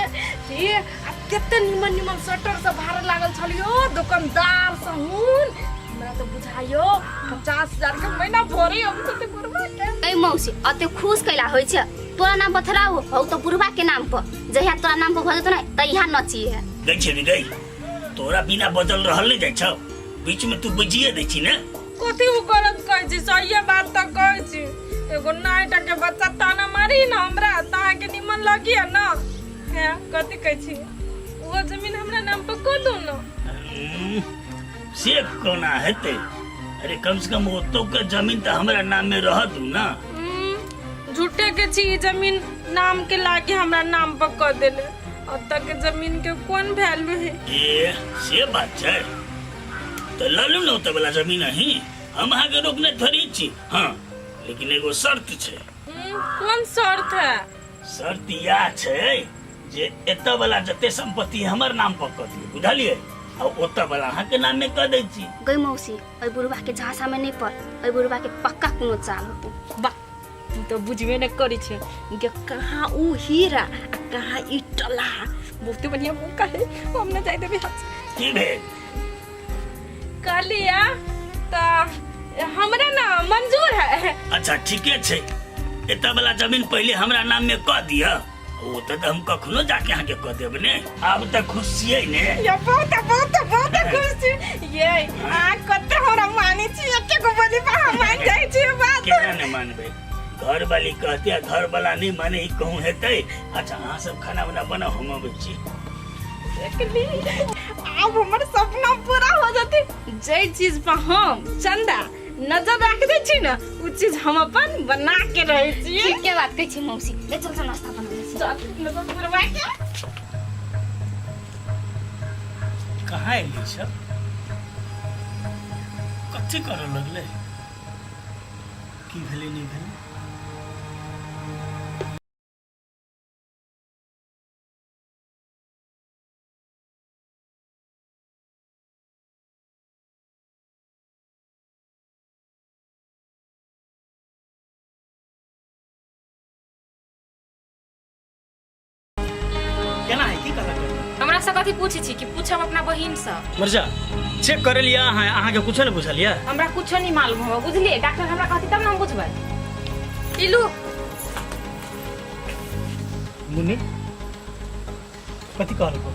हे आ कते निमन निमन शटर सब भाड़ा लागल छलियो दुकानदार सहुन हमरा तऽ बुझाइयो 50,000 के महीना भरे अबै छलै बुढ़वा के ए मौसी अते खुश कैला होइ छै तोरा नाम पर थोड़ा हौ तऽ बुढ़वा के नाम पर जहिया तोरा नाम पर भऽ जेतौ ने तहिया नचिहे गई छेबी गई तोरा बिना बदल रहल नहीं जाइ छौ बीच में तू बुझिए दै छी ने कथी उ गलत कहै छी सहिए बात तऽ कहै छी एगो नाइटा के बच्चा ताना मारी न हमरा तऽ अहाँके निमन लगिए न हे कथी कहै छी ओहो जमीन हमरा नाम पर कऽ दू न से कोना हेतै अरे कम से कम ओतो के जमीन तऽ हमरा नाम में रह दू ना झूठे के छी ई जमीन नाम के लागे हमरा नाम पर कऽ देले ओतऽ के जमीन के कोन वैल्यू है ए से बात छै तऽ लऽ लू ने ओतऽ वाला जमीन अहीं हम अहाँके रोकने थोड़ी छी हाँ लेकिन एगो शर्त छै कोन शर्त है शर्त इएह छै जे एतऽ वाला जते संपत्ति हमर नाम पर कऽ दियौ बुझलियै आ ओतऽ वाला अहाँके नाम में कऽ दै छी गई मौसी ओहि बुढ़वा के झांसा में नहीं पड़ ओहि बुढ़वा के पक्का कोनो चाल होतै वाह तू तो बुझबे न करी छे कि कहाँ ऊ हीरा आ कहाँ ई टला बहुते बढ़िया मौका है हम न जाय देबे हाथ से। की भेल कहलिया तऽ हमरा ना मंजूर है अच्छा ठीके छै एतऽ वाला जमीन पहिले हमरा नाम में कऽ दिअ ओ तऽ हम कखनो जाके अहाँके कऽ देब ने आब तऽ खुश छियै ने ये बहुत बहुत बहुत खुश छी ये अहाँ कते हमरा मानै छी एके गो बोली पर हम मान जाइ छी बात केना नहि मानबै घर वाली कहते आ घर वाला नहि माने ई कहूँ हेतै अच्छा अहाँ सब खाना उना बनाउ हम अबै छी देखली आब हमर सपना पूरा हो जते जै चीज पर हम चंदा नजर राख दै छी ने उ चीज हम अपन बना के रहै छियै ठीके बात कहै छी मौसी ले चल चल नाश्ता बनबै छी चल नजर पुरवा के कहाँ एली सब कथी करऽ लगलै की भेलै नहि भेलै केना है की कहलक हमरा से कथी पूछै छी कि पूछब अपना बहिन से मर्जा चेक करे लिया अहाँ अहाँके कुछो नहि बुझल यऽ हमरा कुछो नहीं मालूम हो बुझलिए डॉक्टर हमरा कहती तब ना हम बुझबै इलू मुन्नी कथी कहलको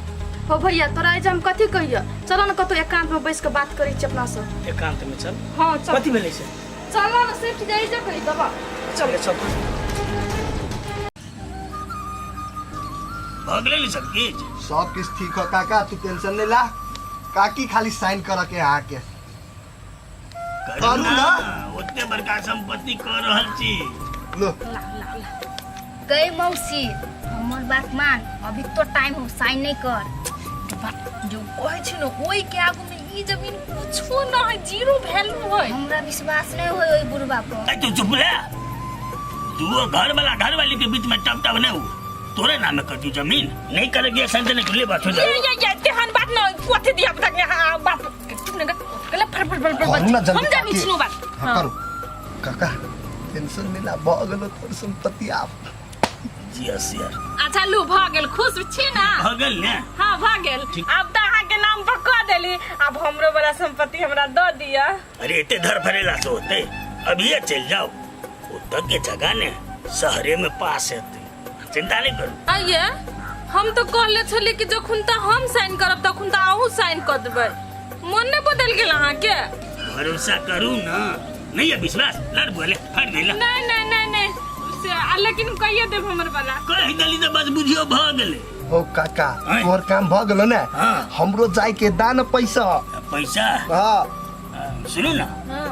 हो भैया तोरा एहिजा हम कथी कहियो चलो न कतौ एकांत में बैस के बात करै छी अपना सब एकांत में चल हाँ चल कथी भेलै से चलो न सेठ जाई जा कहि दबा चल चल भऽ गेलै ने सब किछु सब किछु ठीक हो काका तू टेंशन नहीं ला काकी खाली साइन कर के आके करू करू ना ना। ओते बड़का संपत्ति कऽ रहल छी लो ला ला ला गई मौसी, हमर बात मान, अभी तो टाइम हो, साइन नहीं कर। जो कहै छै ने ओहि के आगू में ई जमीन कुछो न है, जीरो वैल्यू है। हमरा विश्वास नहीं होय ओहि बुढ़बा पर। ए तू चुप रह, तू घर वाला घर वाली के बीच में टप टप नहीं हो, तोरे नाम में कर दी जमीन नहीं करेगी ऐसा नहीं खुले बात हो ये जाए। ये ये तेहन बात न कथी दिया पता नहीं। हाँ बात चुप न गले फर फर फर फर। करू ना जल्दी हम जानी काकी। छिनो बात। हाँ, करू काका, टेंशन नहीं ला, भऽ गेलो तोर संपत्ति आब। जी यस यार। अच्छा लू, भऽ गेल, खुश छी ना? भऽ गेल ने? हाँ भऽ गेल। आब तऽ अहाँके नाम पर कऽ देली, आब हमरो वाला संपत्ति हमरा दऽ दिअ। अरे एते धर फरेला से होते, अभी चल जाओ, ओतऽ के जगह ने शहरे में पास है, चिंता नहीं करू। आइए, हम तो कहले छली कि जखन तऽ हम साइन करब तखन तऽ अहूँ साइन कऽ देबै, मन नहि बदलि गेल अहाँके? भरोसा करू ना, नहीं है विश्वास लड़ बोले फट गइला। नहीं नहीं नहीं नहीं से आ, लेकिन कहिए देब हमर वाला। कहि देली तऽ बस बुझियो भऽ गेलै। हो काका, आँय। तोहर काम भऽ गेलो ने? हाँ। हमरो जाय के दान पैसा। पैसा? हाँ। सुनू ना,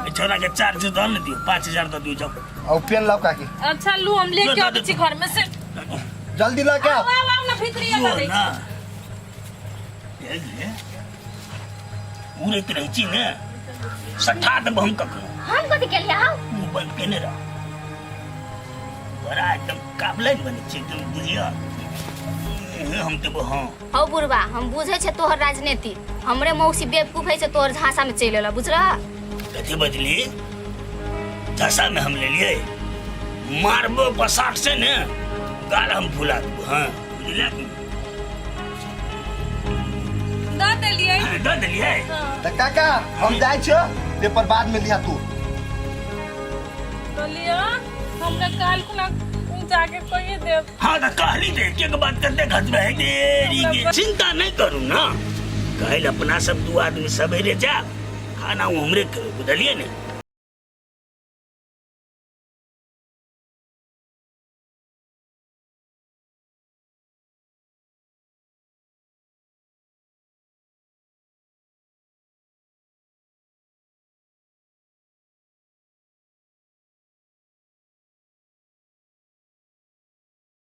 ई छोरा के चार्ज दऽ ने दियौ, 5000 दऽ दियौ, जाउ। और पेन लाओ काकी। अच्छा लू, हम लेके दो, आबै दो। छी घर में से। जल्दी ला के आउ आओ। आउ आउ ना, भीतरी जो आ दै ना छी। ये ये उड़ैत रहै छी ने, सठा देब हम कखनो। हम कथी केलियै हौ? मुँह बंद केने रह, बड़ा एकदम काबले बनै छै एकदम, बुझिया हम देबो। हाँ। हौ बुढ़बा, हम बुझै छै तोहर राजनीति। हमरे मौसी बेवकूफ है छै, तोहर झांसा में चलि एलौ, बुझलह? कथी बजली? झांसा में हम लेलियै? मारबो पसार से ने गाल हम फुला देबो। हाँ बुझलियै कि? दऽ देलियै। हाँ, दऽ देलियै। तऽ काका, हम जाइ छियो, पेपर बाद में लिया तू। तो लिअ, हमरा काल खुना जाके कहिए देब। हाँ तऽ कहली तऽ एक एक बात कते खचबे है देरी के। चिंता नहीं करू ना, काल्हि अपना सब दू आदमी सवेरे जाब, खाना वो हमरे खेबै, बुझलियै ने?